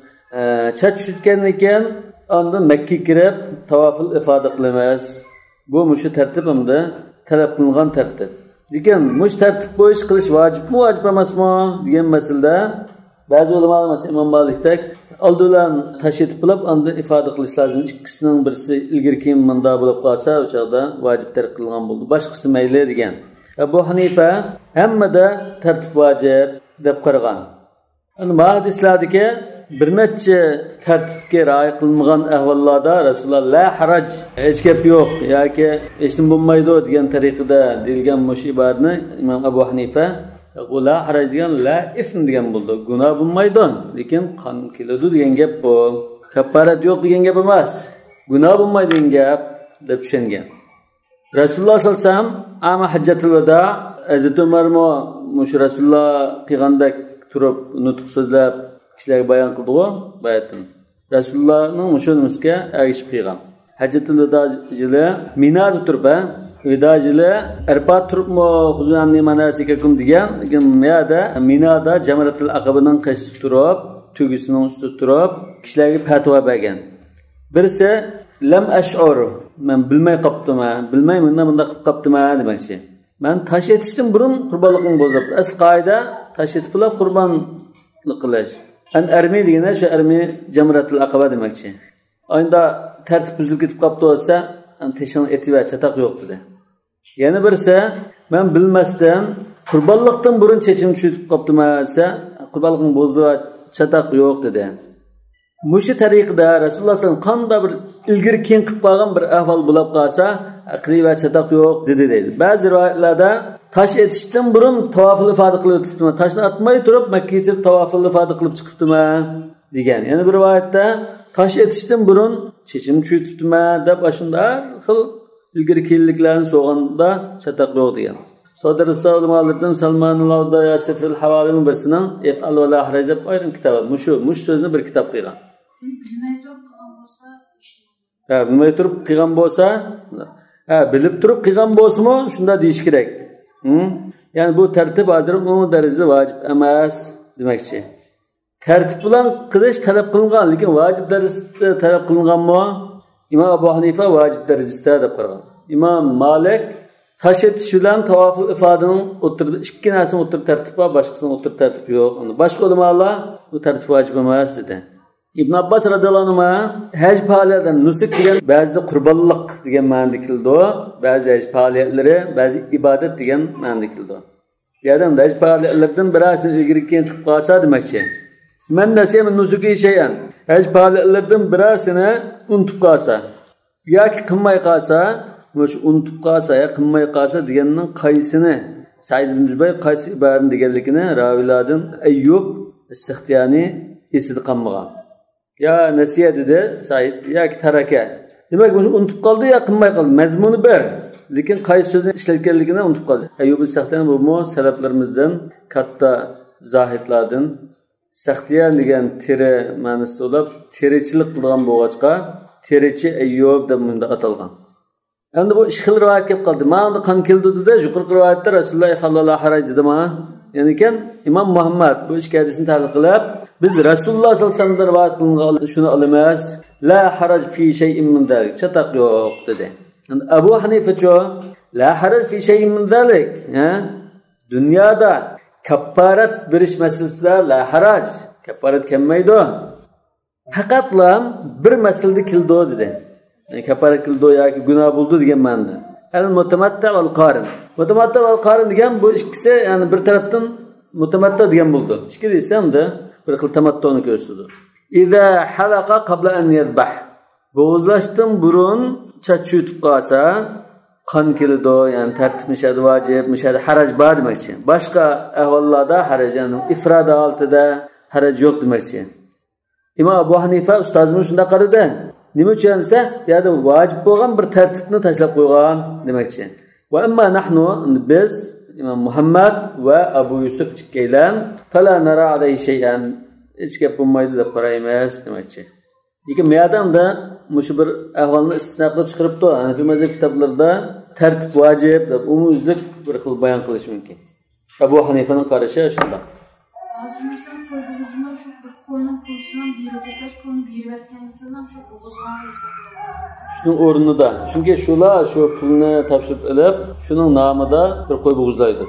çat çütken iken ondan Mekke girip tavafıl ifade kılımız. Bu muşu tertip hem de talep kılıngan tertip. Diken muş tertip bu iş kılış vacip mi vacip emas mı diyen meselede Bazı ulamalar mesela İmam Malik'tek aldılan taş etip bulup anda ifade kılış lazım. İkisining birisi ilgirki manda bulup qalsa o çağda vacipler kılgan buldu. Başkası meyle degan. Ebu Hanife hammada tartib vacib deb qaragan. Ana hadislardagi bir necha tartibga rioya qilmagan ahvollarda Rasululloh la haraj hech gap yo'q yoki hech nima bo'lmaydi degan tariqada deyilgan mush iborani Imom Abu Hanifa o la haraj degan la ism degan bo'ldi. Gunoh bo'lmaydi, lekin qon keladi degan gap bu. Kaffarat yo'q degan gap emas. Gunoh bo'lmaydi degan gap deb tushungan. Rasululloh sallallohu alayhi vasallam ama hajjatul vada Hazrat Umar mush Rasululloh qilgandek turib nutq so'zlab kishilarga bayon qildi-ku, bayatdan. Rasulullohning mushunimizga ergishib qilgan. Hajjatul vada yili Minada turib, vada yili Arfat turibmi, huzurni manasikakum degan, Minada Jamratul Aqabaning qaysi turib, tugisining ustida turib, kishilarga fatvo bergan. Birisi lam ash'uru, men bilmay qopdim-a, bilmay bunda qilib qopdim-a demoqchi. Men tash etishdan burun qurbonlikning bo'zibdi. Asl qoida tash etib qilib qurbonlik qilish. An armi degani shu armi Jamratul Aqaba demoqchi. Oyda tartib buzilib ketib qopdi bo'lsa, teshin etib va chataq yo'q dedi. Yana birisi men bilmasdan qurbonlikdan burun chechim tushib qopdim-a desa, qurbonlikning bo'zdi va chataq yo'q dedi. Mushi tariqada Rasululloh sallallohu alayhi vasallam qanda bir ilgir keng qilib qolgan bir ahvol bo'lib qolsa, aqli va chataq yo'q dedi. Ba'zi rivoyatlarda tash etishdan burun tavoful ifoda qilib o'tibdimi, tashni atmay turib Makka yechib tavoful ifoda qilib chiqibdimi degan. Yana bir rivoyatda tash etishdan burun chechim tushibdimi deb ashunda xil ilgir kengliklarni so'g'anda chataq yo'q degan. Sodir Sa'dullardan Salmanul Avda Yasiful Havalining birisining Ef'al va la haraj deb ayrim kitobi. Mush so'zni bir kitob qilgan. Bilmay turib qilgan bo'lsa, bilib turib qilgan bo'lsa-mu, shunda deyish kerak. Ya'ni bu tartib hozir umumiy darajada vojib emas demoqchi. Tartib bilan qilish talab qilingan, lekin vojib darajada talab qilinganmi? Imom Abu Hanifa vojib darajasida deb qaragan. Imom Malik tash etish bilan tavoful ifodaning o'tirdi ikki narsaning o'tirib tartib bor, boshqasining o'tirib tartib yo'q. Boshqa ulamolar bu tartib vojib emas dedi. Ibn Abbas radhiyallohu anhu haj faoliyatidan nusuk degan ba'zida qurbonlik degan ma'noda keldi, ba'zi haj faoliyatlari, ba'zi ibodat degan ma'noda keldi. Ya'ni haj faoliyatlaridan birasini ilgari qilib qolsa demoqchi. Men nasiya min nusuki shay'an. Haj faoliyatlaridan birasini unutib qolsa yoki qilmay qolsa, mush unutib qolsa ya qilmay qolsa deganning qaysini Said ibn Jubayr qaysi iboratni deganligini ravilardan Ayyub as-Sakhtiyani esida qolmagan. Ya nasiya dedi Said yoki taraka. Demak, buni unutib qoldi ya qilmay qoldi. Mazmuni bir, lekin qaysi so'zni ishlatganligini unutib qoldi. Ayyub as-Sakhtiyani bu salaflarimizdan katta zohidlardan Saxtiya degan teri ma'nosida olib, terichilik qilgan bo'lg'achqa terichi Ayyub deb bunda atalgan. Endi bu ish xil rivoyat kelib qoldi. Mana qon keldi dedi, yuqorqi rivoyatda Rasululloh sallallohu alayhi vasallam dedimi? Ya'ni ekan Imom Muhammad bu ish hadisini ta'liq qilib, biz Rasululloh sallallohu alayhi vasallam rivoyat qilingan shuni olamiz. La haraj fi shay'in min dalik. Chataq yo'q dedi. Endi Abu Hanifa la haraj fi shay'in min dalik. Dunyoda kaffarat berish masalasida la haraj, kaffarat kelmaydi. Faqatlam bir masalada kildi dedi. Kaffarat kildi yoki gunoh bo'ldi degan ma'noda. Al-mutamatta val qarin. Mutamatta val qarin degan bu ikkisi, ya'ni bir tarafdan mutamatta degan bo'ldi. Ikki desamda bir xil tamattoni ko'rsatdi. Ida halaqa qabla an yadbah. Bo'g'izlashdan burun chach yutib qolsa, qon keladi, ya'ni tartib mishadi, vojib, mishadi, haraj bor demoqchi. Boshqa ahvollarda haraj, ya'ni ifrod holatida haraj yo'q demoqchi. Imom Abu Hanifa ustozimiz shunda qaradi. Nima uchun desa, ya'ni vojib bo'lgan bir tartibni tashlab qo'ygan demoqchi. Va amma nahnu biz Imom Muhammad va Abu Yusuf ikkaylan fala nara alayhi shay'an hech gap bo'lmaydi deb qaraymiz demoqchi. Lekin bu odamda mush bir ahvolni istisno qilib chiqiribdi. Hanafiy mazhab kitoblarida tartib vojib deb umumizlik bir xil bayon qilish mumkin. Abu Hanifaning qarashi shunday. Hozirmizdan qo'yduğumuzdan shu bir qo'lni qo'yishdan biri to'plash qo'lni berayotganligimdan shu o'zimga hisoblayman. Shuning o'rnida, chunki shular shu pulni topshirib olib, shuning nomida bir qo'y bo'g'izlaydi.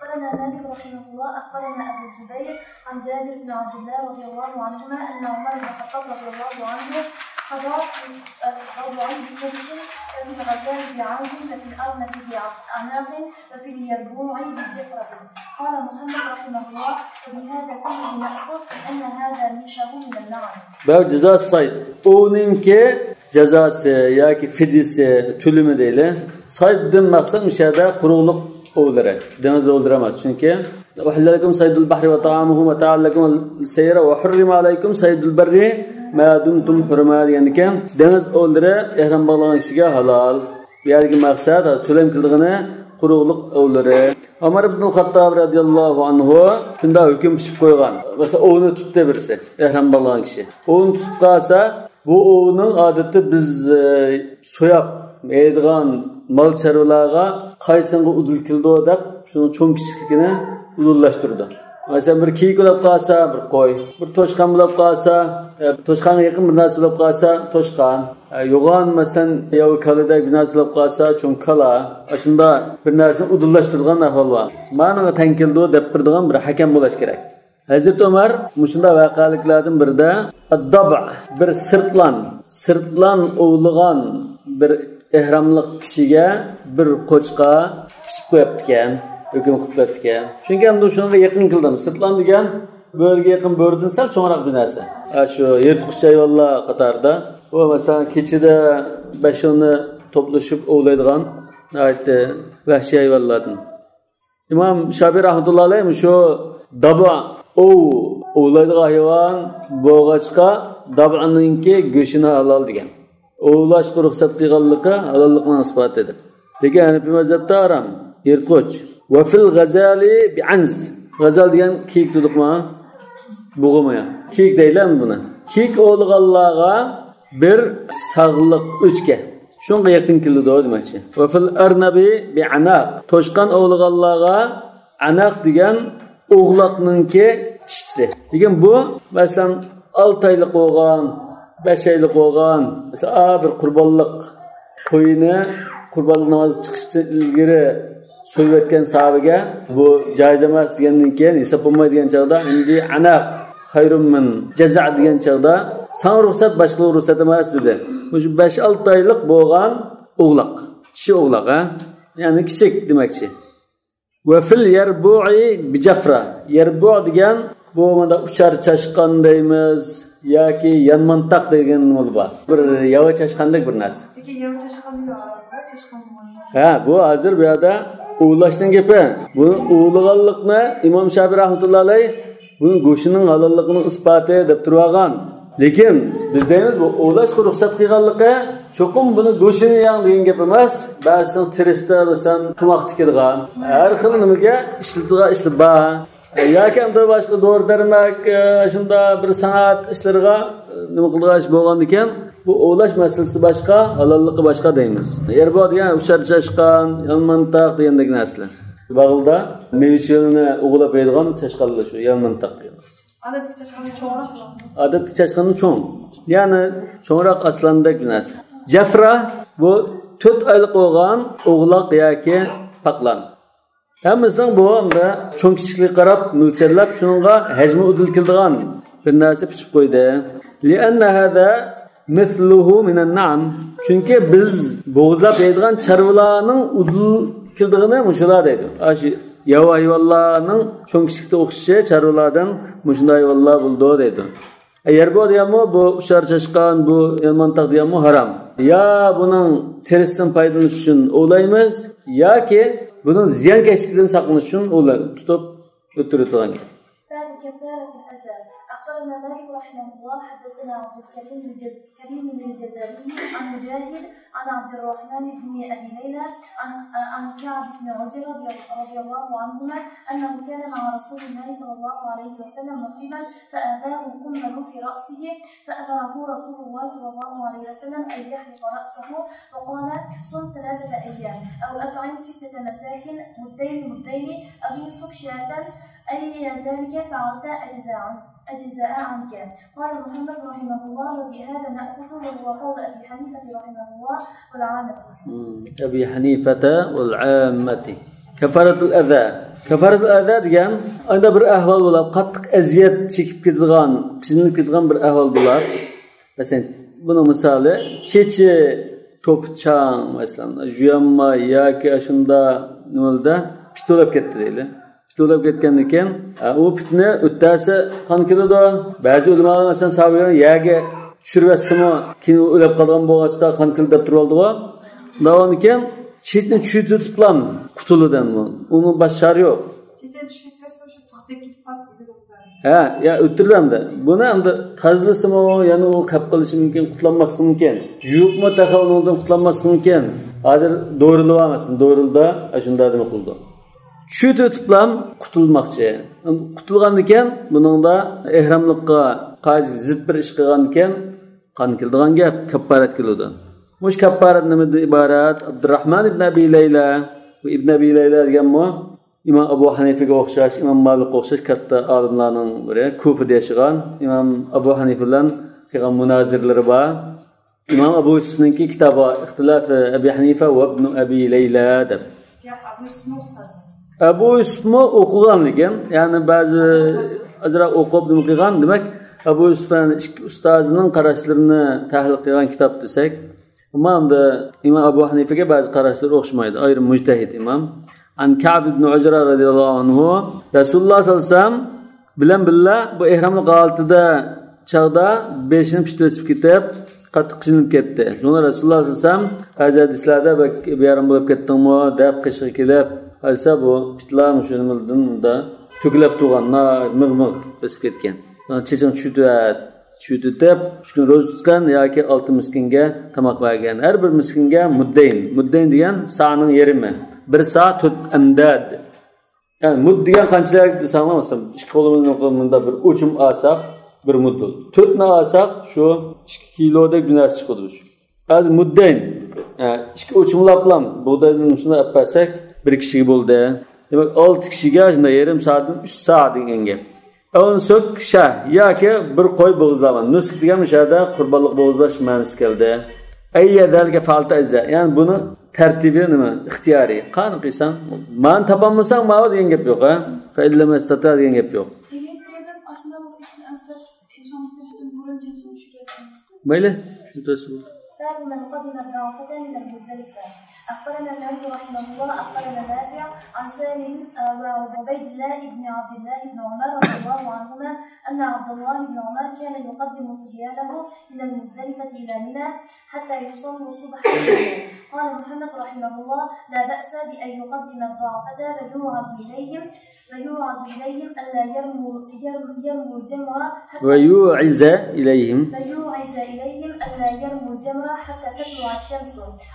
أخبرنا مالك رحمه الله أخبرنا أبو الزبير عن جابر بن عبد الله رضي الله عنهما أن عمر بن الخطاب رضي الله عنه قضى في كبش وفي الغزال بعوز وفي الأرنب بأعناق وفي اليربوع بجفرة. قال محمد رحمه الله وبهذا كله نأخذ أن هذا مثله من النعم. باب ceza sayd. O'ninki cezası yoki fidyasi tulimi deyli. Sayddan maqsad mishada quruqliq o'ldiradi. Dengiz o'ldiramas. Chunki uhillalakum saydul bahri va ta'amuhu mata'an lakum sayra va hurrima alaykum saydul barri ma dumtum hurma degan ekan. Dengiz o'ldira ihrom bog'lagan kishiga halol. Bu yergi maqsad tulim qildig'ini quruqliq o'ldiri. Umar ibn Xattob radhiyallohu anhu shunda hukm pishib qo'ygan. Masalan, o'ni tutdi birisi, ihrom bog'lagan kishi. O'ni tutib qolsa, bu o'ning odati biz so'yab yeydigan mol chorvalarga qaysinga udul kildi deb shuni cho'ng kichikligini udullashtirdi. Masalan, bir kiyik bo'lib qolsa, bir qo'y, bir toshqon bo'lib qolsa, toshqonga yaqin bir narsa bo'lib qolsa, toshqon. Yo'g'on masalan, yo'q kalida bir narsa bo'lib qolsa, cho'ng kala. Shunda bir narsani udullashtirgan ahvol bor. Ma'noga tankildi deb birdigan bir hakam bo'lish kerak. Hazrat Umar mushunda voqealiklardan birida ad-dab' bir sirtlan ovlagan bir ihromlik kishiga bir qo'chqa pishib qo'yibdi ekan, hukm qilib qo'yibdi ekan. Chunki endi shunga yaqin qildim. Sirtlan degan bo'rga yaqin bo'rdan sal cho'ngroq bir narsa. Shu yirtqich hayvonlar qatorida, u masalan kechida bashoni to'plashib ovlaydigan aytdi vahshiy hayvonlardan. Imom Shofiy rahmatullohi alayhi shu daba ovlaydigan hayvon bo'g'achqa dab'aninki go'shini halol degan. Ovlashga ruxsat qilganligi halollikning isbotidir. Lekin Hanafiy mazhabda harom, yirtqich. Va fil g'azali bi'anz. G'azal degan kiyik dedik-mi? Bug'imi. Kiyik deyilami buni? Kiyik o'lganlarga bir sog'liq o'chga. Shunga yaqin keldi demoqchi. Va fil arnabi bi'anaq. Toshqon o'lganlarga anaq degan o'g'loqninki kishisi. Lekin bu masalan 6 oylik bo'lgan, 5 oylik bo'lgan, masalan bir qurbonlik qo'yini qurbonlik namozi chiqishdan ilgari so'yib o'tgan sahobaga bu joiz emas degandan keyin hisob bo'lmaydigan chog'da endi anaq xayrun min jaza' degan chog'da san ruxsat boshqa ruxsat emas dedi. Shu 5-6 oylik bo'lgan o'g'loq, kishi o'g'loq, ya'ni kichik demakchi. Va fil yarbu'i bijafra. Yarbu' degan bu mana uchar chashqon deymiz yoki yanmantaq degan nima bor. Bir yava chashqandek bir narsa. Lekin yava chashqonga chashqon bu hozir bu yerda o'ylashdan gapi. Bu o'ylaganlikni Imom Shofiy rahmatullohi alayhi buni go'shining halolligini isboti deb turgan. Lekin biz deymiz bu o'ylashga ruxsat qilganligi cho'qim buni go'shini yang degan gap emas. Ba'zan terista bo'lsan, tumoq tikilgan. Har xil nimaga ishlatigan ishlar bor. Yoki ham boshqa dori darmak shunda bir san'at ishlariga nima qilgan ish bo'lgan ekan, bu o'ylash masalasi boshqa, halolligi boshqa deymiz. Yerbo degan uchar chashqon, yalmantaq degandek narsalar. Bag'ilda mevchilni o'g'lab qo'yadigan chashqonlar shu yalmantaq deymiz. Odatda chashqon cho'ngroq. Odatda chashqon cho'ng. Ya'ni cho'ngroq aslandek bir narsa. Jafra bu 4 oylik bo'lgan o'g'loq yoki paqlan. Hammasidan bu unda cho'ng kichiklik qarab mo'lchallab shunga hajmi udul kildigan bir narsa pishib qo'ydi. Li'anna hada mithluhu minan na'am. Chunki biz bo'g'izlab yeydigan chorvalarning udul kildig'ini mushular deydi. Ashi yava hayvonlarning cho'ng kichikda o'xshashi chorvalardan mushunday hayvonlar bo'ldi deydi. Agar bu deyapmi bu uchar chashqon, bu yalmantaq deyapmi harom. Ya buning terisidan foydalanish uchun o'ylaymiz yoki bunun ziyonkashlikdan saqlanish uchun ular tutib o'tiradigan. أخبرنا مالك رحمه الله حدثنا عبد الكريم بن الجزائري عن مجاهد عن عبد الرحمن بن أبي ليلى عن كعب بن عجرة رضي الله عنهما أنه كان مع رسول الله صلى الله عليه وسلم محرما فآذاه كمه في رأسه فأمره رسول الله صلى الله عليه وسلم أن يحلق رأسه وقال صم 3 أيام أو أطعم 6 مساكين مدين أو ينفق شاة أي ذلك فعلت أجزاء عنك. قال محمد رحمه الله وبهذا نأخذ وهو قول أبي حنيفة رحمه الله والعامة. أبي حنيفة والعامة. كفارة الأذى Kafarat ada degan anda bir ahvol bo'lib, qattiq aziyat chekib ketadigan, qiynalib ketadigan bir ahvol bo'lib. Masalan, buni misoli chechi to'pchang masalan, juyamma yoki shunda nimalarda pitolab ketdi deydi. Pitolab ketgandan keyin, u pitni o'ttasi qon keladi. Ba'zi ulamolar masalan savigan yaga tushirvatsimi, keyin o'lib qolgan bo'lg'achda qon kelib turib oldi-ku. Undan keyin chechni tushirtiblam qutuludan bu. Uni boshqari yo'q. Chechni tushirtsa shu taqdek ketib qolsa ha, ya o'tirdimda. Buni hamda tazlisimi, yana u qap qilishi mumkin, qutlanmasligi mumkin. Yuqma taxavundan qutlanmasligi mumkin. Hozir do'rilib olmasin, do'rilda shunda nima qildi. Tushib o'tiblam qutulmoqchi. Qutulgandan keyin buningda ihramlikqa qaysi zid bir ish qilgandan keyin qon keldigan gap kaffarat keladi. Mush kaffarat nimadan iborat? Abdurrahman ibn Abi Layla va ibn Abi Layla deganmi? İmam Abu Hanifaga o'xshash, İmam Malikga o'xshash katta olimlarning biri, Kufada yashagan. İmam Abu Hanifa bilan qilgan munoziralari bor. İmam Abu Yusuf'ninki kitobi İxtilof Abi Hanifa va ibn Abi Layla deb. Ya Abu Yusuf ustoz. Abu Yusuf o'qigan lekin, ya'ni ba'zi azroq o'qib nima qilgan, demak Abu Yusufning ikki ustozining qarashlarini tahlil qilgan kitob desak, İmam Abu Hanifaga ba'zi qarashlar o'xshamaydi. Ayrim mujtahid imom An Ka'b ibn Ujra radhiyallohu anhu Rasululloh sallallohu alayhi vasallam bilan billa bu ihramlik holatida chaqda beshini pitib o'sib ketib, qattiq qiynalib ketdi. Shunda Rasululloh sallallohu alayhi vasallam hadislarda bu yarim bo'lib ketdingmi deb qishga kelib, alsa bu pitlar shundan to'kilib turganlar mig'mig o'sib ketgan. Chechin tushib deb 3 kun ro'za tutgan yoki 6 miskinga tamoq bergan. Har bir miskinga muddayn degan sa'ning yarimi. 1 saat 4 amdad. Yani mud degan qanchalik desanglar, masalan, ikki qo'limizning qo'limizda bir o'chim olsak, bir mud. 4 na olsak, shu 2 kilodek bir narsa chiqadi shu. Hozir muddayn, ikki o'chimlab bilan bug'doyni shunday olib bersak, bir kishiga bo'ldi. Demak, 6 kishiga shunda yarim soatdan 3 soat degan gap. Onsuk shah yoki bir qo'y bo'g'izlaman. Nusuk degan mishada qurbonlik bo'g'izlash ma'nosi keldi. Ayyadalga falta izza. Ya'ni buni tartibi nima? Ixtiyoriy. Qani qilsang, men topolmasam, ma'o degan gap yo'q, ha? Fa illama istata degan gap yo'q. Mayli, shunday باب من قدم الضعفة من المزدلفة. أخبرنا مالك رحمه الله أخبرنا نافع عن سالم وعبيد الله بن عبد الله بن عمر رضي الله عنهما أن عبد الله بن عمر كان يقدم صبيانه من المزدلفة إلى منى حتى يصلوا الصبح. قال محمد رحمه الله لا بأس بأن يقدم الضعفة فيوعظ إليهم ألا يرموا الجمرة ويوعز إليهم ألا يرموا الجمرة حتى تطلع الشمس،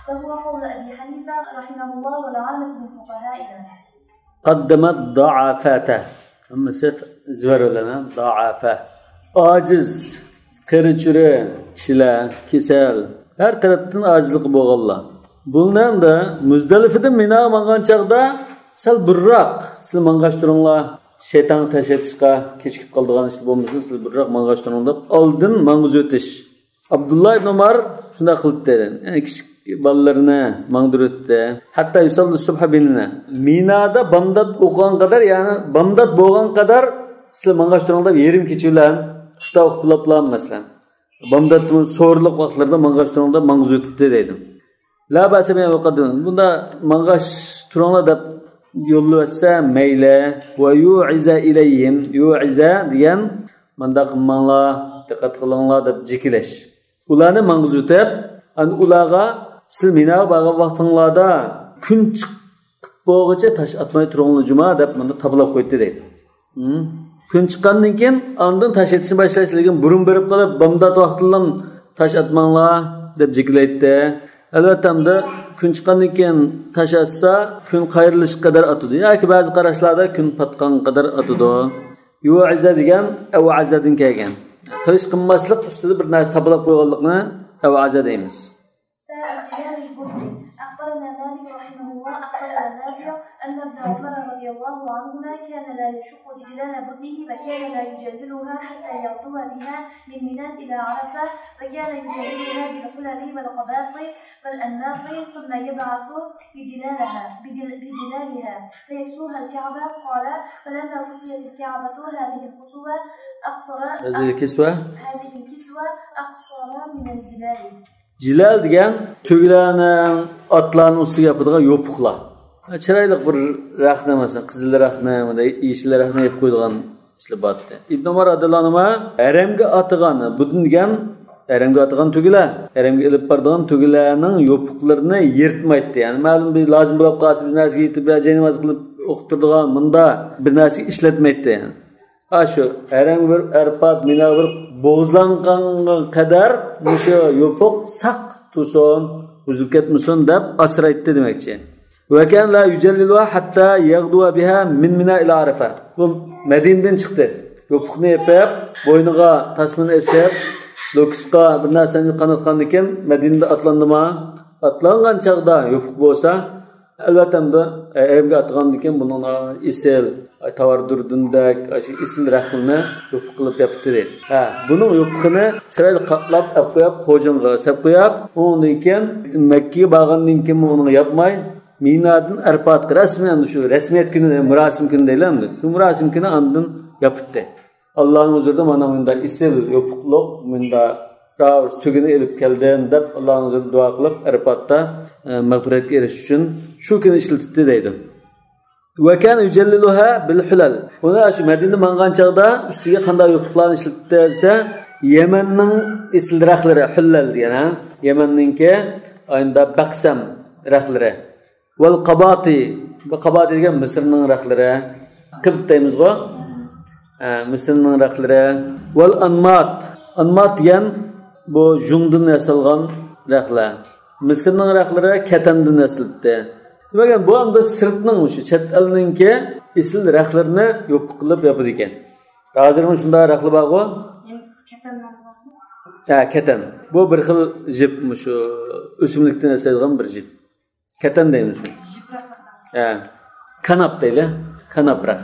وهو قول أبي حنيفة رحمه الله والعامة من فقهائنا. قدمت ضعفاته، أما سيف زور لنا ضعفة، عاجز، قرچure, kişiler, kesel, her taraftan acizlik boğullar. Bundan da Muzdalife'de Mina mangan çağda sal burraq, siz mangaştırınlar, şeytan taşetişqa, keçkip kaldığın işte bulmuşsun, siz burraq mangaştırınlar, aldın manguz ötüş. Abdullah ibn Umar şunda qilib dedi. Yani kichik bolalarni mangdur o'tdi. Hatta yusalli subha binna. Minada bamdat o'qigan qadar, ya'ni bamdat bo'lgan qadar sizlar mangashtiringlar yerim kecha bilan xudo o'qilablar masalan. Bamdat so'rliq vaqtlarda mangashtiringlar manguz o'tdi dedi. La ba'sa bilan o'qidim. Bunda mangash turinglar deb yo'llatsa mayli va yu'iza ilayhim. Yu'iza degan manda qilmanglar, diqqat qilinglar deb jikilash. Ularni manguz o'tib, ularga siz Mina borgan vaqtinglarda kun chiqib bo'g'icha tash atmay turinglar juma deb menda tablab qo'ydi deydi. Kun chiqqandan keyin ondan tash etishni boshlash, lekin burun berib qolib, bamdat vaqtdan tash atmanglar deb jikilaydi. Albatta, kun chiqqandan keyin tash atsa, kun qayrilish qadar atadi. Yoki ba'zi qarashlarda kun patgan qadar atadi. Yu'iza degan av'azadan kelgan. Qilish qilmaslik ustida bir narsa tablab qo'yganlikni av'aza deymiz. أخبرنا مالك رحمه رحمه الله أخبرنا نافع أن ابن عمر رضي الله عنهما كان لا يشق جلال بطنه وكان لا يجللها حتى يغدو بها من منى إلى عرفة وكان يجللها بالحلل والقباط والأناق ثم يبعث بجلالها فيكسوها الكعبة. قال فلما كسيت الكعبة هذه الكسوة أقصر من الجلال. Jilal degan tuglarning, otlarning ustiga yopadigan yopiqlar. Chiroyli bir raxna masalan, qizil raxna, yeshil raxna yeb qo'ydigan ishlatdi. Ibn Umar radhiyallohu anhu haramga otgan, butun degan haramga otgan tuglar, haramga ilib boradigan tuglarning yopiqlarini yirtmaydi. Ya'ni ma'lum bir lozim bo'lib qolsa biz narsaga yetib, namoz qilib o'qib turadigan bunda bir narsa ishlatmaydi. Yani. Şu herhangi bir erpat, mina bir bo'g'izlangan qadar mushu yopiq saq tursin, uzib ketmasin deb asraydi demoqchi. Va kan la yujalliluha hatta yaghdu biha min mina ila arafa. Bu Madinadan chiqdi. Yopiqni yepib, bo'yniga tasmini esib, lokusqa bir narsani qanatgan ekan, Madinada atlandimi? Atlangan chaqda yopiq bo'lsa, albatta erimga atgan ekan, bunun isel tavardurdundak, isel raxilni yopiq qilib yapti deydi. Bunun yopiqini chiroyli qatlab olib qo'yib, xo'jinga sep qo'yib, undan keyin Makkaga borgandan keyin uni yapmay, Minadan Arfatga rasman shu rasmiyat kuni, murosim kuni deyiladi. Shu murosim kuni andin yapdi. Allohning huzurida mana bunda isel yopiqliq, bunda Raus tugini elib keldim deb Allohning huzurida duo qilib Arfatda mag'firatga erishish uchun shu kuni ishlatdi deydi. Va kana yujalliluha bil hulal. Uni shu Madinada mangan chaqda ustiga qanday yopiqlarni ishlatdi desa, Yamanning isl raxlari hulal degan, Yamanninki ayında baqsam raxlari. Val qabati, bu qabati degan Misrning raxlari. Qibt deymizgo. Misrning raxlari. Val anmat. Anmat degan bu jungdan yasalgan raxlar. Misrning raxlari katandan yasildi. Demak, bu hamda sirtning shu chet elninki isl raxlarini yopiq qilib yopadi ekan. Hozirmi shunday raxlar borku? Katan nazmasmi? Katan. Bu bir xil jip shu o'simlikdan yasalgan bir jip. Katan deymiz. Kanap deyli, kanaprax.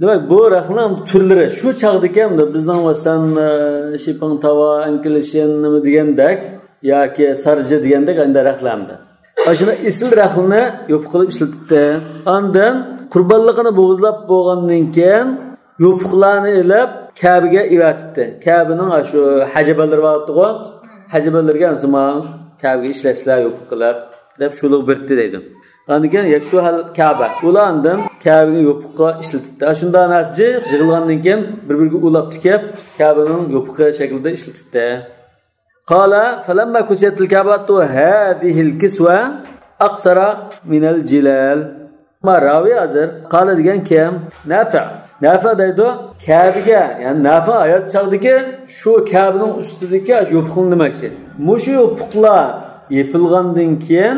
Demak, bu raxlar turlari shu chaqda ekan, bizning vasan shiping tava, ankilishin nima degandek yoki sarja degandek anda raxlamdi. Ashuna isl raxlni yopiq qilib ishlatdi. Ondan qurbonligini bo'g'izlab bo'lgandan keyin yopiqlarni ilib Ka'baga ivatdi. Ka'baning shu hajabalari bor-ku, hajabalarga ansima Ka'baga ishlaslar yopiq qilib deb shulik birdi deydi. Ondan yaksuhal Ka'ba. Ulardan Ka'baga yopiqqa ishlatdi. Shunday narsa yig'ilgandan keyin bir-biriga ulab tikib Ka'baning yopiqi shaklida ishlatdi. Qala falamma kusiyatil Ka'batu hadhihi al-kiswa aqsara min al-jilal. Ma rawi azir qala degan kim? Nafi deydi, Ka'baga, ya'ni Nafi oyat chaqdiki shu Ka'baning ustidagi yopiqni demoqchi. Mushu yopiqlar yepilgandan keyin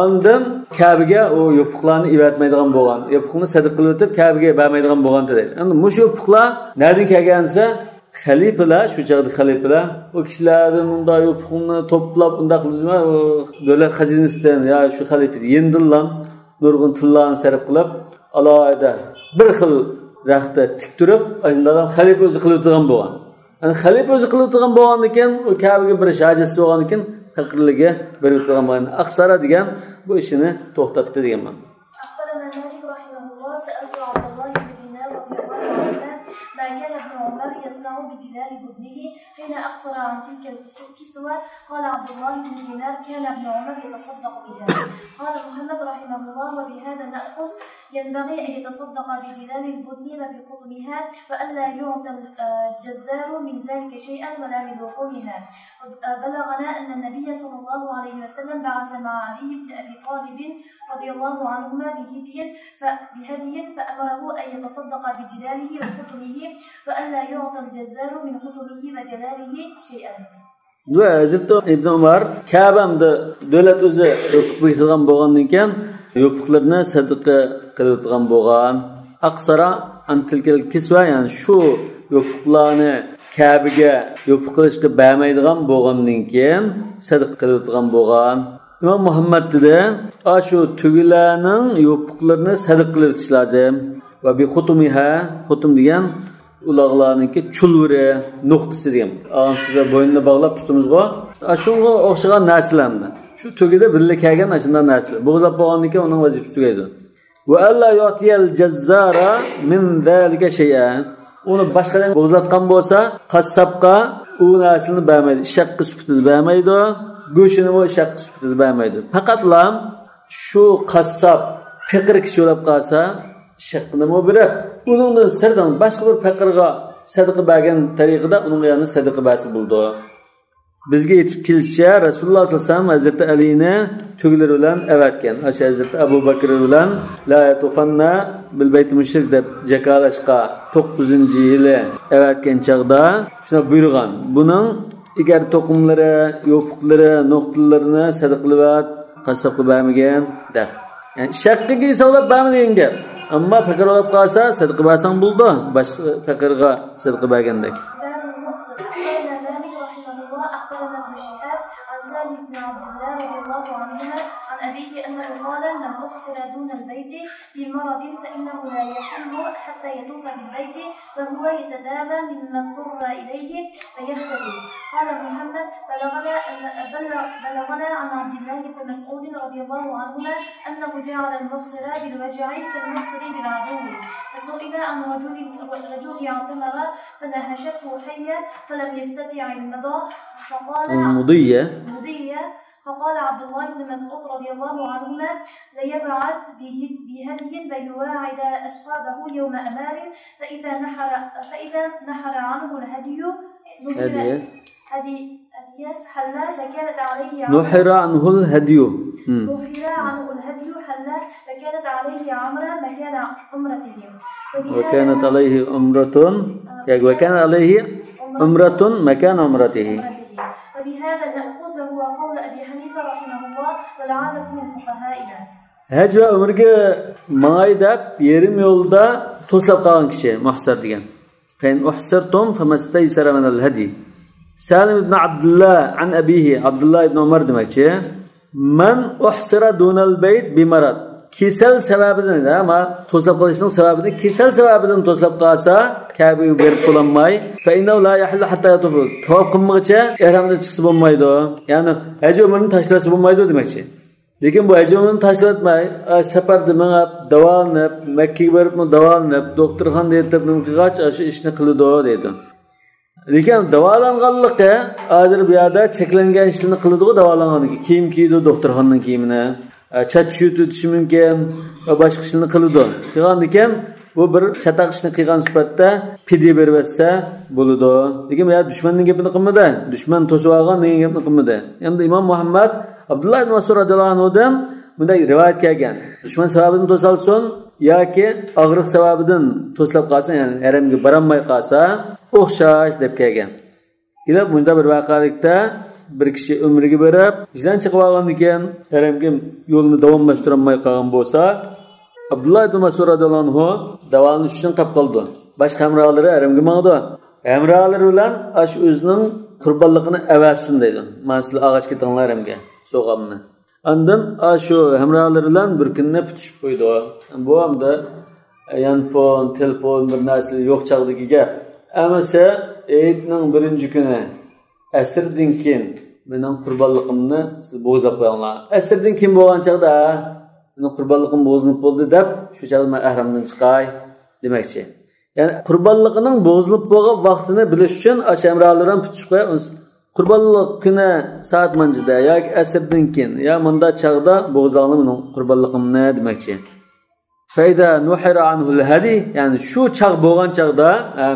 ondan Ka'baga o yopiqlarni ivatmaydigan bo'lgan. Yopiqni sadr qilib o'tib Ka'baga bermaydigan bo'lgan deydi. Endi mushu yopiqlar nereden kelgansa xalifalar, shu chaqda xalifalar o kishilardan unda yopiqni to'plab unda qilishma, davlat xazinasidan ya shu xalifa yendillan nurg'un tillarni sarf qilib alohida bir xil raxtda tik turib, shundan xalifa o'zi qilib turgan bo'lgan. Ya'ni xalifa o'zi qilib turgan bo'lgandan keyin u Ka'baga bir shajasi bo'lgandan keyin faqirligiga berib turgan bo'lgan. Aqsara degan bu ishini to'xtatdi degan ma'no. يصنع بجلال بدنه حين أقصر عن تلك الكسوة. قال عبد الله بن دينار كان ابن عمر يتصدق بها. قال محمد رحمه الله وبهذا نأخذ ينبغي أن يتصدق بجلال البدن وبخطمها وألا يعطى الجزار من ذلك شيئا ولا من لحومها. بلغنا أن النبي صلى الله عليه وسلم بعث مع علي بن أبي طالب رضي الله عنهما بهدي فأمره أن يتصدق بجلاله وخطمه وألا يعطى الجزار من خطمه وجلاله شيئا. Ve Hazreti İbn Umar Ka'bamda davlat o'zi yopiq qo'yilgan bo'lgandan keyin yopiqlarni sadaqa qiladigan bo'lgan. Aqsara antilkal kisva, ya'ni shu yopiqlarni Ka'baga yopiq qilishga bermaydigan bo'lgandan keyin sadaqa qiladigan bo'lgan. İmam Muhammed dedi, şu tügülərinin yopuqlarını sədıq qılıb etiş lazım. Və bi xutumiha, xutum degan ulaqlarınki çulvuri nuqtası degan. Ağamsızda boynuna bağlab tutumuzga, şunga o'xshagan narsalarni. Shu tugida birlik kelgan ashundan narsa. Bo'g'zab bo'lgandan keyin uning vazifasi tugaydi. Va alla yu'tiyal jazzara min zalika shay'an. Uni boshqadan bo'g'zatgan bo'lsa, qassobga u narsani bermaydi. Shaqqi sifatida bermaydi. Go'shini va shaqqi sifatida bermaydi. Faqatlam shu qassob faqir kishi bo'lib qolsa, shaqqini mo berib, uningdan sirdan boshqa bir faqirga sadaqa bergan tariqada uning yana sadaqa bersa bo'ldi. Bizga yetib kelishicha Rasululloh sollallohu alayhi vasallam Hazreti Alini tugilari bilan avatgan. O'sha Hazreti Abu Bakr bilan la tufanna bil bayt mushrik deb jakalashqa 9-yili avatgan chaqda shuna buyurgan. Buning agar to'qimlari, yopiqlari, nuqtalarini sadaqalat qassobga bermagan deb. Yani shaqqiga hisoblab bermagan gap. Ammo faqir olib qolsa sadaqa bersang bo'ldi. Boshqa faqirga sadaqa bergandek. بن عبد الله رضي الله عنهما عن أبيه أنه قال من أقصر دون البيت بمرض فإنه لا يحل حتى يطوف بالبيت وهو يتداوى ممن اضطر إليه فيفتدي. قال محمد بلغنا عن عبد الله بن مسعود رضي الله عنهما أنه جعل المقصر بالوجع كالمقصر بالعدو. فسئل عن رجل اعتمر فنهشته حية فلم يستطع المضى فقال المضية فقال عبد الله بن مسعود رضي الله عنهما ليبعث بهدي فيواعد أصحابه يوم أمار فإذا نحر عنه الهدي حل لكانت عليه نحر عنه الهدي حل لكانت عليه عمرة مكان عمرته وكانت عليه عمرة مكان عمرته. وبهذا نأخذ وهو قول أبي حنيفة رحمه الله والعامة من فقهائنا. Hac ve umrga mangay deb yerim yo'lda to'slab qolgan kishi muhsar degan. Fain uhsirtum famastaysara min al-hadi. Salim ibn Abdullah an abihi Abdullah ibn Umar demakchi. Man uhsira dunal bayt bimarad. Kesal sababidan ama to'slab qolishning sababini kesal sababidan to'slab qolsa Kabe'ga berib qo'lanmay fa innahu la yahillu hatta yatuf. Tavob qilmoqcha ihramdan chiqsa bo'lmaydi. Ya'ni haj umrni tashlasa bo'lmaydi demakchi. Lekin bu haj umrni tashlatmay, safarda mengab, davolanib, Makkaga borib davolanib, doktorxonada yetib nimqig'ach shu ishni qiladi dedi. Lekin davolanganligi hozir bu yerda cheklangan ishni qiladi-ku davolanganligi. Kiyim kiydi, doktorxonaning kiyimini. Çatçı tutishi mumkin va boshqa ishni qiladi. Qilgan ekan, bu bir chataq ishni qilgan sifatda fidya bersa bo'ladi. Lekin ya dushmanning gapini qilmadi. Dushman to'sib olgan degan gapni qilmadi. Endi Imom Muhammad Abdullah ibn Mas'ud radhiyallohu anhudan bunday rivoyat kelgan. Dushman sababidan to'salsin yoki og'riq sababidan to'slab qolsa, ya'ni haramga borolmay qolsa, o'xshash deb kelgan. Kelib bunda bir voqelikda bir kishi umriga berib, ishdan chiqib olgan ekan, haramga yo'lni davomlashtirolmay qolgan bo'lsa, Abdullah ibn Mas'ud radhiyallohu anhu davolanish uchun qolib qoldi. Boshqa hamrohlari haramga mangdi. Hamrohlari bilan ash o'zining qurbonligini avazsin deydi. Men sizlar og'achga tinglar haramga so'g'amni. Ondan shu hamrohlari bilan bir kunni tutishib qo'ydi. Bu hamda yanpon, telefon bir narsa yo'q chaqdagi gap. Amasa Eidning birinchi kuni asrdan keyin mening qurbonligimni siz bo'g'zab qo'yinglar. Asrdan keyin bo'lgan chaqda mening qurbonligim bo'g'zinib bo'ldi deb shu chaqda men ahramdan chiqay demoqchi. Ya'ni qurbonligining bo'g'zinib bo'lgan vaqtini bilish uchun ashamralardan tutishib qo'yamiz. Qurbonlik kuni soat manjida yoki asrdan keyin ya menda chaqda bo'g'zalni mening qurbonligimni demoqchi. Fayda nuhira anhu al-hadi, ya'ni shu chaq bo'lgan chaqda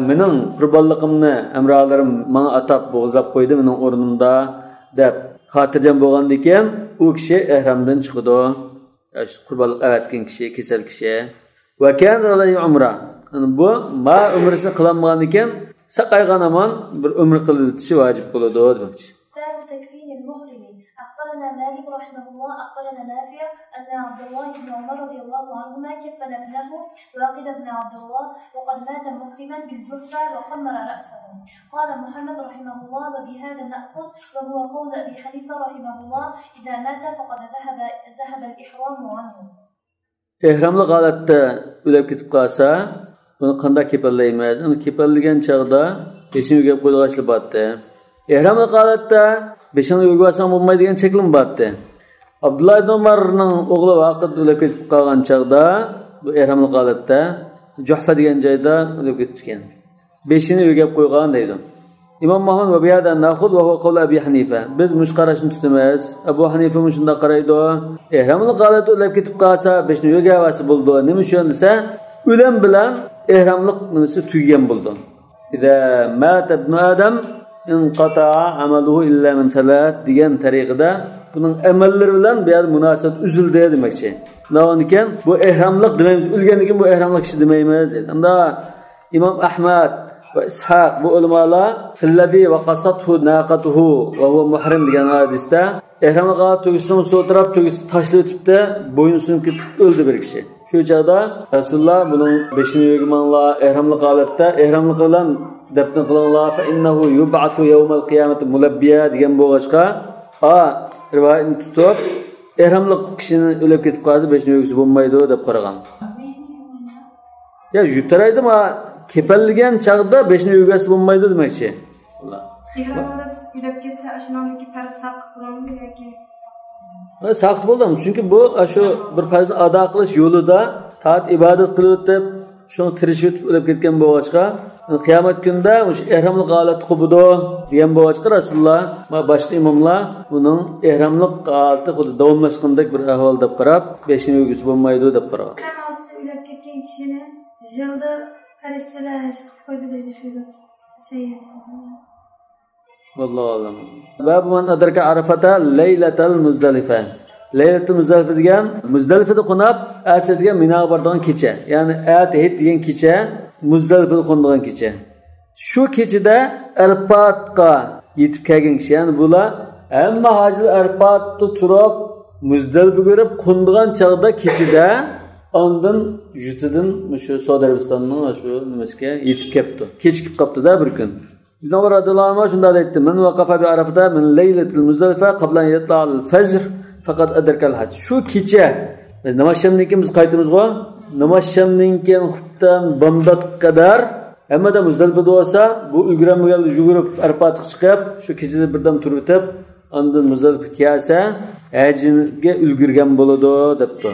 mening qurbonligimni amralarim menga atab bo'g'izlab qo'ydi mening o'rnimda deb xotirjam bo'lgandan keyin u kishi ihramdan chiqdi. Qurbonlik avatgan kishi, kasal kishi. Va kana alayhi umra. Bu ma umrisini qilmagan ekan, saqaygan aman bir umr qilishni vojib bo'ladi demoqchi. تكفين المحرم. أخبرنا مالك رحمه الله الله أخبرنا نافع أن عبد الله بن عمر رضي الله عنهما كفن ابنه واقد بن عبد الله وقد مات محرما بالجحفة وخمر رأسه. قال محمد رحمه الله وبهذا نأخذ وهو قول أبي حنيفة رحمه الله إذا مات فقد ذهب الإحرام عنه. Ehramli holatda o'lib ketib qolsa, uni qanday kepallaymiz? Uni kepallagan chog'da beshini o'gab qo'yishli bo'pti. Ehramli holatda beshini o'gab olsam bo'lmaydigan cheklim bo'pti. Abdullah ibn Umarning o'g'li vaqt o'lib ketib qolgan chog'da bu ehramli holatda Juhfa degan joyda o'lib ketgan. Beshini o'gab qo'ygan deydi. İmam Muhammed ve biyadan naxud ve huve kavli Ebi Hanife. Biz müşkarasını tutamiz. Ebu Hanife müşunda qaraydı. Ehramlı qalat ölüp ketip qalsa, beşini yogavasi buldu. Nima üçün desa, ölen bilan ehramlık nimasi tugagan buldu. İza mata ibn Adam inqata'a amaluhu illa min salat degan tariqada bunun amallari bilan bir munosabat uzildi demakchi. Navanikan bu ehramlık demaymiz. Ölgandan keyin bu ehramlık kishi demaymiz. Unda İmam Ahmad ve İshaq bu ulamalar filladi ve qasathu naqatuhu ve huve muhrim degan hadisda ehramli qalat tugisini so'tirab tugisi tashlab o'tibdi, bo'yni sinib ketib o'ldi bir kishi. Shu chaqda Rasululloh buning beshini yo'g'manlar ehramli holatda ehramli bilan dafn qilinglar fa innahu yub'athu yawmal qiyamati mulabbiya degan bo'g'achqa rivoyatni tutib ehramli kishini o'lib ketib qolsa beshini yo'g'isi bo'lmaydi deb qaragan. Ya yutaraydi-ma kepalligan chaqda beshini yo'g'asi bo'lmaydi demakchi. Ehramda o'lib ketsa, ashuniki farzaq bo'ladimi yoki saqt bo'ldimi? Chunki bu shu bir farzni ado qilish yo'lida taat ibodat qilib o'tib, shuni tirishib o'lib ketgan bo'g'achqa, qiyomat kunida o'sha ehramli holat qubudo degan bo'g'achqa Rasululloh va boshqa imomlar buning ehramlik holati xuddi davomlashgandek bir ahvol deb qarab, beshini yo'g'isi bo'lmaydi deb qaragan. O'lib ketgan kishini jilda farishtalar chiqib qo'ydi deydi shu sayyid. Vallohu alam. Bab man adraka Arafata laylatal Muzdalifa. Laylatul Muzdalifa degan Muzdalifada qo'nab, atadigan Minoga boradigan kecha. Ya'ni at-hit degan kecha Muzdalifada qo'nadigan kecha. Shu kechada Arfatga yetib kelgan kishi, ya'ni bular hamma hojilar Arfatda turib Muzdalifa ko'rib qo'nadigan chog'da kechada ondan yutidan shu Saudiya Arabistonining shu nimasiga yetib kelibdi. Kechikib qopti-da bir kun. İbn Umar radhiyallohu anhu shunday aytdi: "Men waqafa bi Arafata min laylatil Muzdalifa qabla an yatla'al fajr faqat adraka al-hajj." Shu kecha namozshamdan keyin biz qaytamiz-ku. Namozshamdan keyin xubdan bomdod qadar hammada Muzdalifada bo'lsa, bu ulguramagan yugurib Arafatga chiqib, shu kechada birdan turib o'tib, ondan Muzdalifga kelsa, hajga ulgurgan bo'ladi debdi.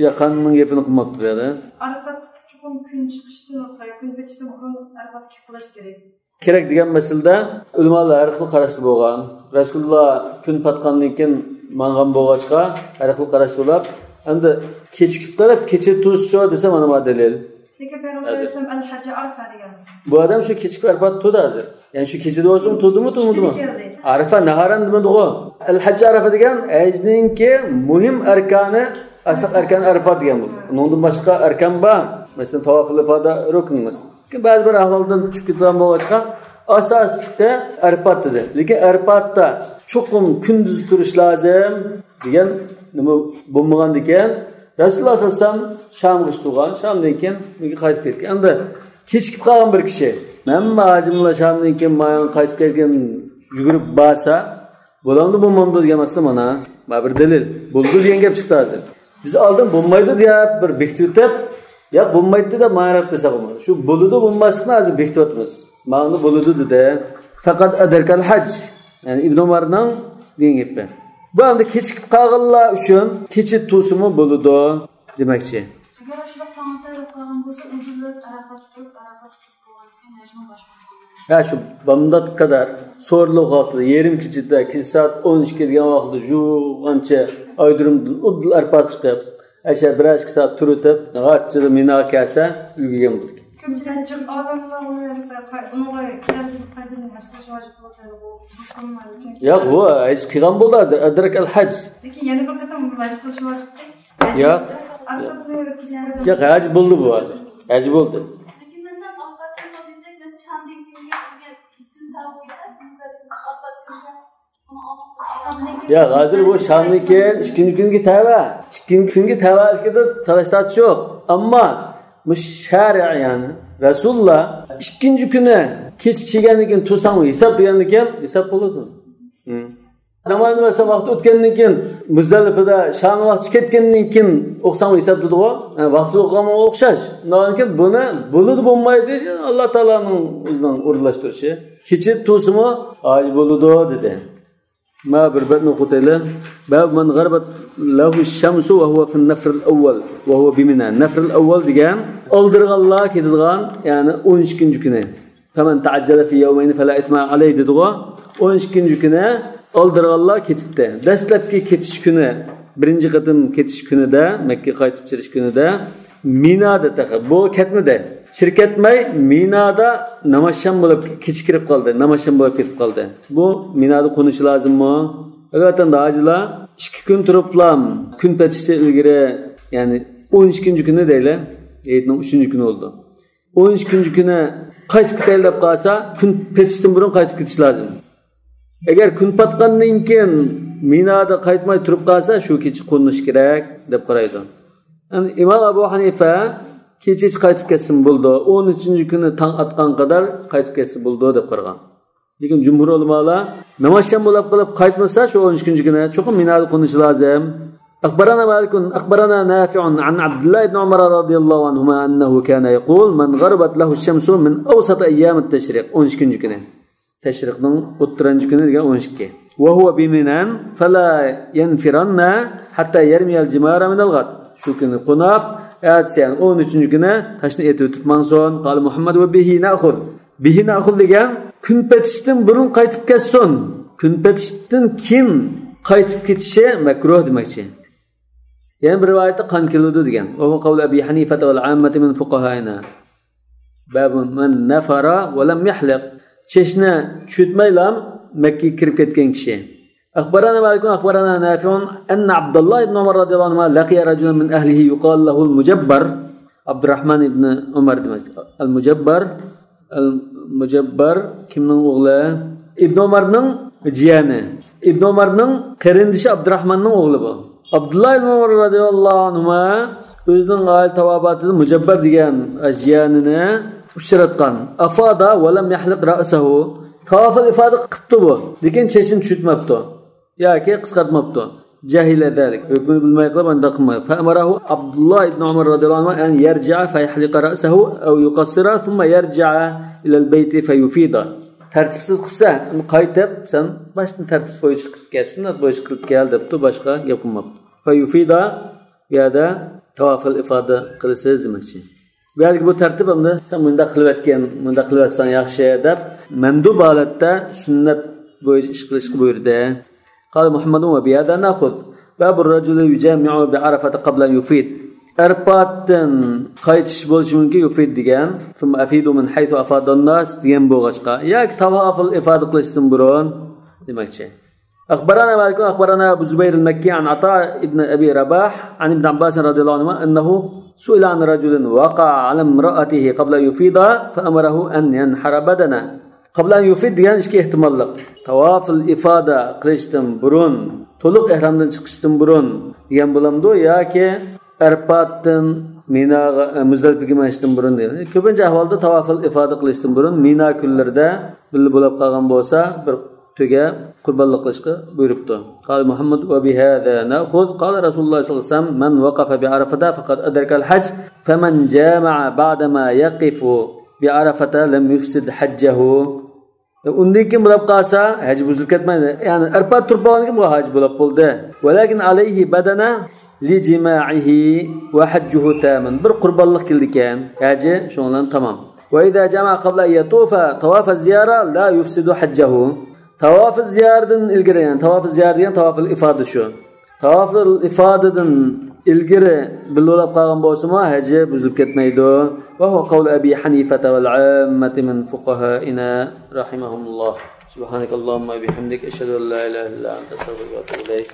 Yaqinning gapini qilmoqdi bu yerda. Arafat chuqur kun chiqishdan kun bitishdan oldin Arafatga qilish kerak. Kerak degan masalada ulamolar har xil qarashda bo'lgan. Rasululloh kun patgandan keyin mangan bo'g'achqa har xil qarashda bo'lib, endi kechikib qolib kecha to'scho desa mana bu dalil. Lekin Payg'ambar alayhisalom al-hajj Arafa deganmiz. Bu odam shu kechikib Arafat to'di hozir. Ya'ni shu kechada bo'lsin to'dimi, to'madimi? Arafa naharan demadi-ku. Al-hajj Arafa degan hajninki muhim arkani asaq arkan Arafat degan bu. Undan boshqa arkan bor. Masalan, tavaful ifoda rukn masalan. Ba'zi bir ahvoldan tushib ketgan bo'g'achqa asosda Arafat dedi. Lekin Arafatda cho'qim kunduz turish lozim degan nima bo'lmagan ekan. Rasululloh sallallohu alayhi vasallam Shamga chiqqan, Shamdan keyin unga qaytib ketgan. Endi kechikib qolgan bir kishi, hamma hajimlar Shamdan keyin mayon qaytib kelgan yugurib borsa, bo'lamdi bo'lmamdi degan masala mana bir dalil. Bo'ldi degan gap chiqdi hozir. Biz oldin bo'lmaydi deb bir bekitib, yo'q bo'lmaydi deb ma'rif desak bo'lmaydi. Shu bo'ludi bo'lmaslikni hozir bekityapmiz. Ma'no bo'ludi dedi. Faqat adarkal hajj. Ya'ni Ibn Umarning degan gapi. Bu endi kechikib qolganlar uchun kecha to'simi bo'ludi demakchi. Agar shular tongda qolgan bo'lsa, o'zinglar Arafat tutib qo'ygan ekan, hajni boshqa. Ya shu bomdod qadar so'rliq vaqtida yarim kechada 2 soat 12 degan vaqtda ju'ancha oydirimdan udil Arafat chiqib, asha 1-2 soat turib, g'achchida Mino kelsa, ulgurgan bo'ldik. Ko'pchilik odamlar uni kelishib qaytadan boshqa shojib bo'ladi. Yo'q, bu hech qilgan bo'ldi hozir adrak al-hajj. Lekin yana bir qatam boshqa shojib. Yo'q. Yo'q, hajj bo'ldi bu hozir. Hajj bo'ldi. Lekin mesela avqatga qo'ysak, biz Shamdan keyin gittin tavib ketadi, biz avqatga uni olib Ya hazır bu Şam'daki ikinci günki tava. İkinci günki tava ilkide talaştat yok. Ama bu şari yani. Resulullah ikinci güne keç çiğgenlikin tutsam hesap degenliken hesap olurdu. Namaz mesela vakti o'tgandan Muzdalifada Sham vaqti ketgandan keyin o'qsam hesabdi o. Vaqti o'qiganga o'xshash. Undan keyin buni bo'ladi bo'lmaydi Alloh taolaning o'zining o'rinlashtirishi. Kecha to'simi hoj bo'ladi dedi. Ma bir batni o'qitaylar. Bab man gharbat lahu ash-shamsu wa huwa fi an-nafr al-awwal wa huwa bimina. Nafr al-awwal degan oldirganlar ketadigan, ya'ni 12-kuni. Faman ta'ajjala fi yawmayn fala ithma alayhi dedi o. 12-kuni oldirganlar ketibdi. Dastlabki ketish kuni, birinchi qatim ketish kunida, Makka qaytib chiqish kunida Minada taqib. Bu ketmadi. Shirkatmay Minada namasham bo'lib kechikirib qoldi. Namasham bo'lib ketib qoldi. Bu Minada qo'nishi lozimmi? Albatta hojlar 2 kun turiblam, kun petishdan ilgari, ya'ni 12-kuni deylar, aytning 3-kuni bo'ldi. 12-kuni qaytib ketaylik deb qolsa, kun petishdan burun qaytib ketish lozim. Agar kun patgandan keyin Minada qaytmay turib qolsa, shu kecha qo'nish kerak deb qaraydi. Yani İmam Abu Hanifa kecha qaytib ketsin bo'ldi. 13-kuni tong atgan qadar qaytib ketsin bo'ldi deb qaragan. Lekin jumhur ulamolar namasham bo'lib qolib qaytmasa, shu 13-kuni cho'qim Minada qo'nishi lozim. أخبرنا مالك أخبرنا نافع عن عبد الله بن عمر رضي الله عنهما أنه كان يقول من غربت له الشمس من أوسط أيام التشريق 13-kuni. Teşrikning 30-kuni degan 12. Wa huwa biminan fala yanfiranna hatta yarmi al-jimara min al-ghad. Shu kuni qonab, aytsan 13-kuni tashni etib tutmanson. Qali Muhammad va bihi na'khud. Bihi na'khud degan kun petishdan burun qaytib ketsin. Kun petishdan keyin qaytib ketishi makruh demakchi. Yani bir rivoyatda qon keladi degan. Va huwa qawl Abi Hanifa wal 'ammati min fuqahaina. Bab man nafara wa lam yahliq. Çeşne çütmeylam Mekke'ye kirip ketken kişi. Akhbarana Malikun akhbarana Nafi'un enne Abdullah ibn Umar radıyallahu anhuma laqiya raculan min ahlihi yuqal lahul mujabbar. Abdurrahman ibn Umar demek. Al-Mujabbar kimning o'g'li? Ibn Umarning jiyani. Ibn Umarning qarindisi Abdurrahmanning o'g'li bu. Abdullah ibn Umar radıyallahu anhuma o'zining oil tavobatida Mujabbar degan jiyanini uchratgan. Afada va lam yahliq ra'sahu. Tavafil ifada qilibdi bu. Lekin chechini tushitmabdi. Yoki qisqartmabdi. Jahila dalik. Hukmini bilmay qilib unda qilmay. Fa amarahu Abdullah ibn Umar radhiyallohu anhu an yarji'a fa yahliqa ra'sahu aw yuqassira thumma yarji'a ila al-bayt fa yufida. Tartibsiz qilsa, qaytib sen boshdan tartib qo'yish qilib kel, sunnat bo'yicha qilib kel debdi, boshqa gap qilmabdi. Fa yufida yada tavafil ifada qilasiz demakchi. Belki bu tartib hamda sen bunda qilvatsan yaxshi deb mandub holatda sunnat bo'yicha ish qilishga buyurdi. Qala Muhammadun va biyada nakhud. Babur rajul yujami'u bi Arafat qabla yufid. Arfatdan qaytish bo'lishi mumkin yufid degan. Thumma afidu min haythu afada an-nas degan bo'g'achqa. Yoki tawaful ifada qilishdan burun demakchi. أخبرنا مالك أخبرنا أبو زبير المكي عن عطاء ابن أبي رباح عن ابن عباس رضي الله عنهما أنه سئل عن رجل وقع على امرأته قبل أن يفيض فأمره أن ينحر بدنه. قبل أن يفيض يعني إشكي احتمال لك طواف الإفادة قلشتم برون طلق إحرامدن çıkıştım burun diyen bulamdı ya ki Arfat'tan Mina Muzdalifa'ga manishdan burun deydi. Ko'pincha ahvolda tavafil ifada qilishdan burun Mina kunlarida birga bo'lib qolgan bo'lsa bir tüge kurbanlık qilishga buyuribdi. Qala Muhammad va bihada na'khud qala Rasululloh sallallohu alayhi vasallam man waqafa bi Arafata faqad adraka al-hajj faman jama'a ba'da ma yaqifu bi Arafata lam yufsid hajjahu. Undan keyin bo'lib qolsa haj buzilib ketmaydi. Ya'ni Arafat turib bo'lgandan keyin bu haj bo'lib bo'ldi. Walakin alayhi badana li jima'ihi wa hajjuhu taman. Bir qurbanlik keldi ekan, haji shundan tamam. Wa idza jama'a qabla an yatufa tawaf az-ziyara la yufsidu hajjahu. Tavaf ziyardan ilgari, yani tavaf ziyar degan tavafil ifada shu. Tavafil ifadadan ilgari bilolab qolgan bo'lsa-mu, haji buzilib ketmaydi. Va huwa qawl Abi Hanifa wal 'ammati min fuqahaina rahimahumulloh. Subhanakallahumma bihamdik ashhadu an la ilaha illa anta astaghfiruka wa atubu ilayk.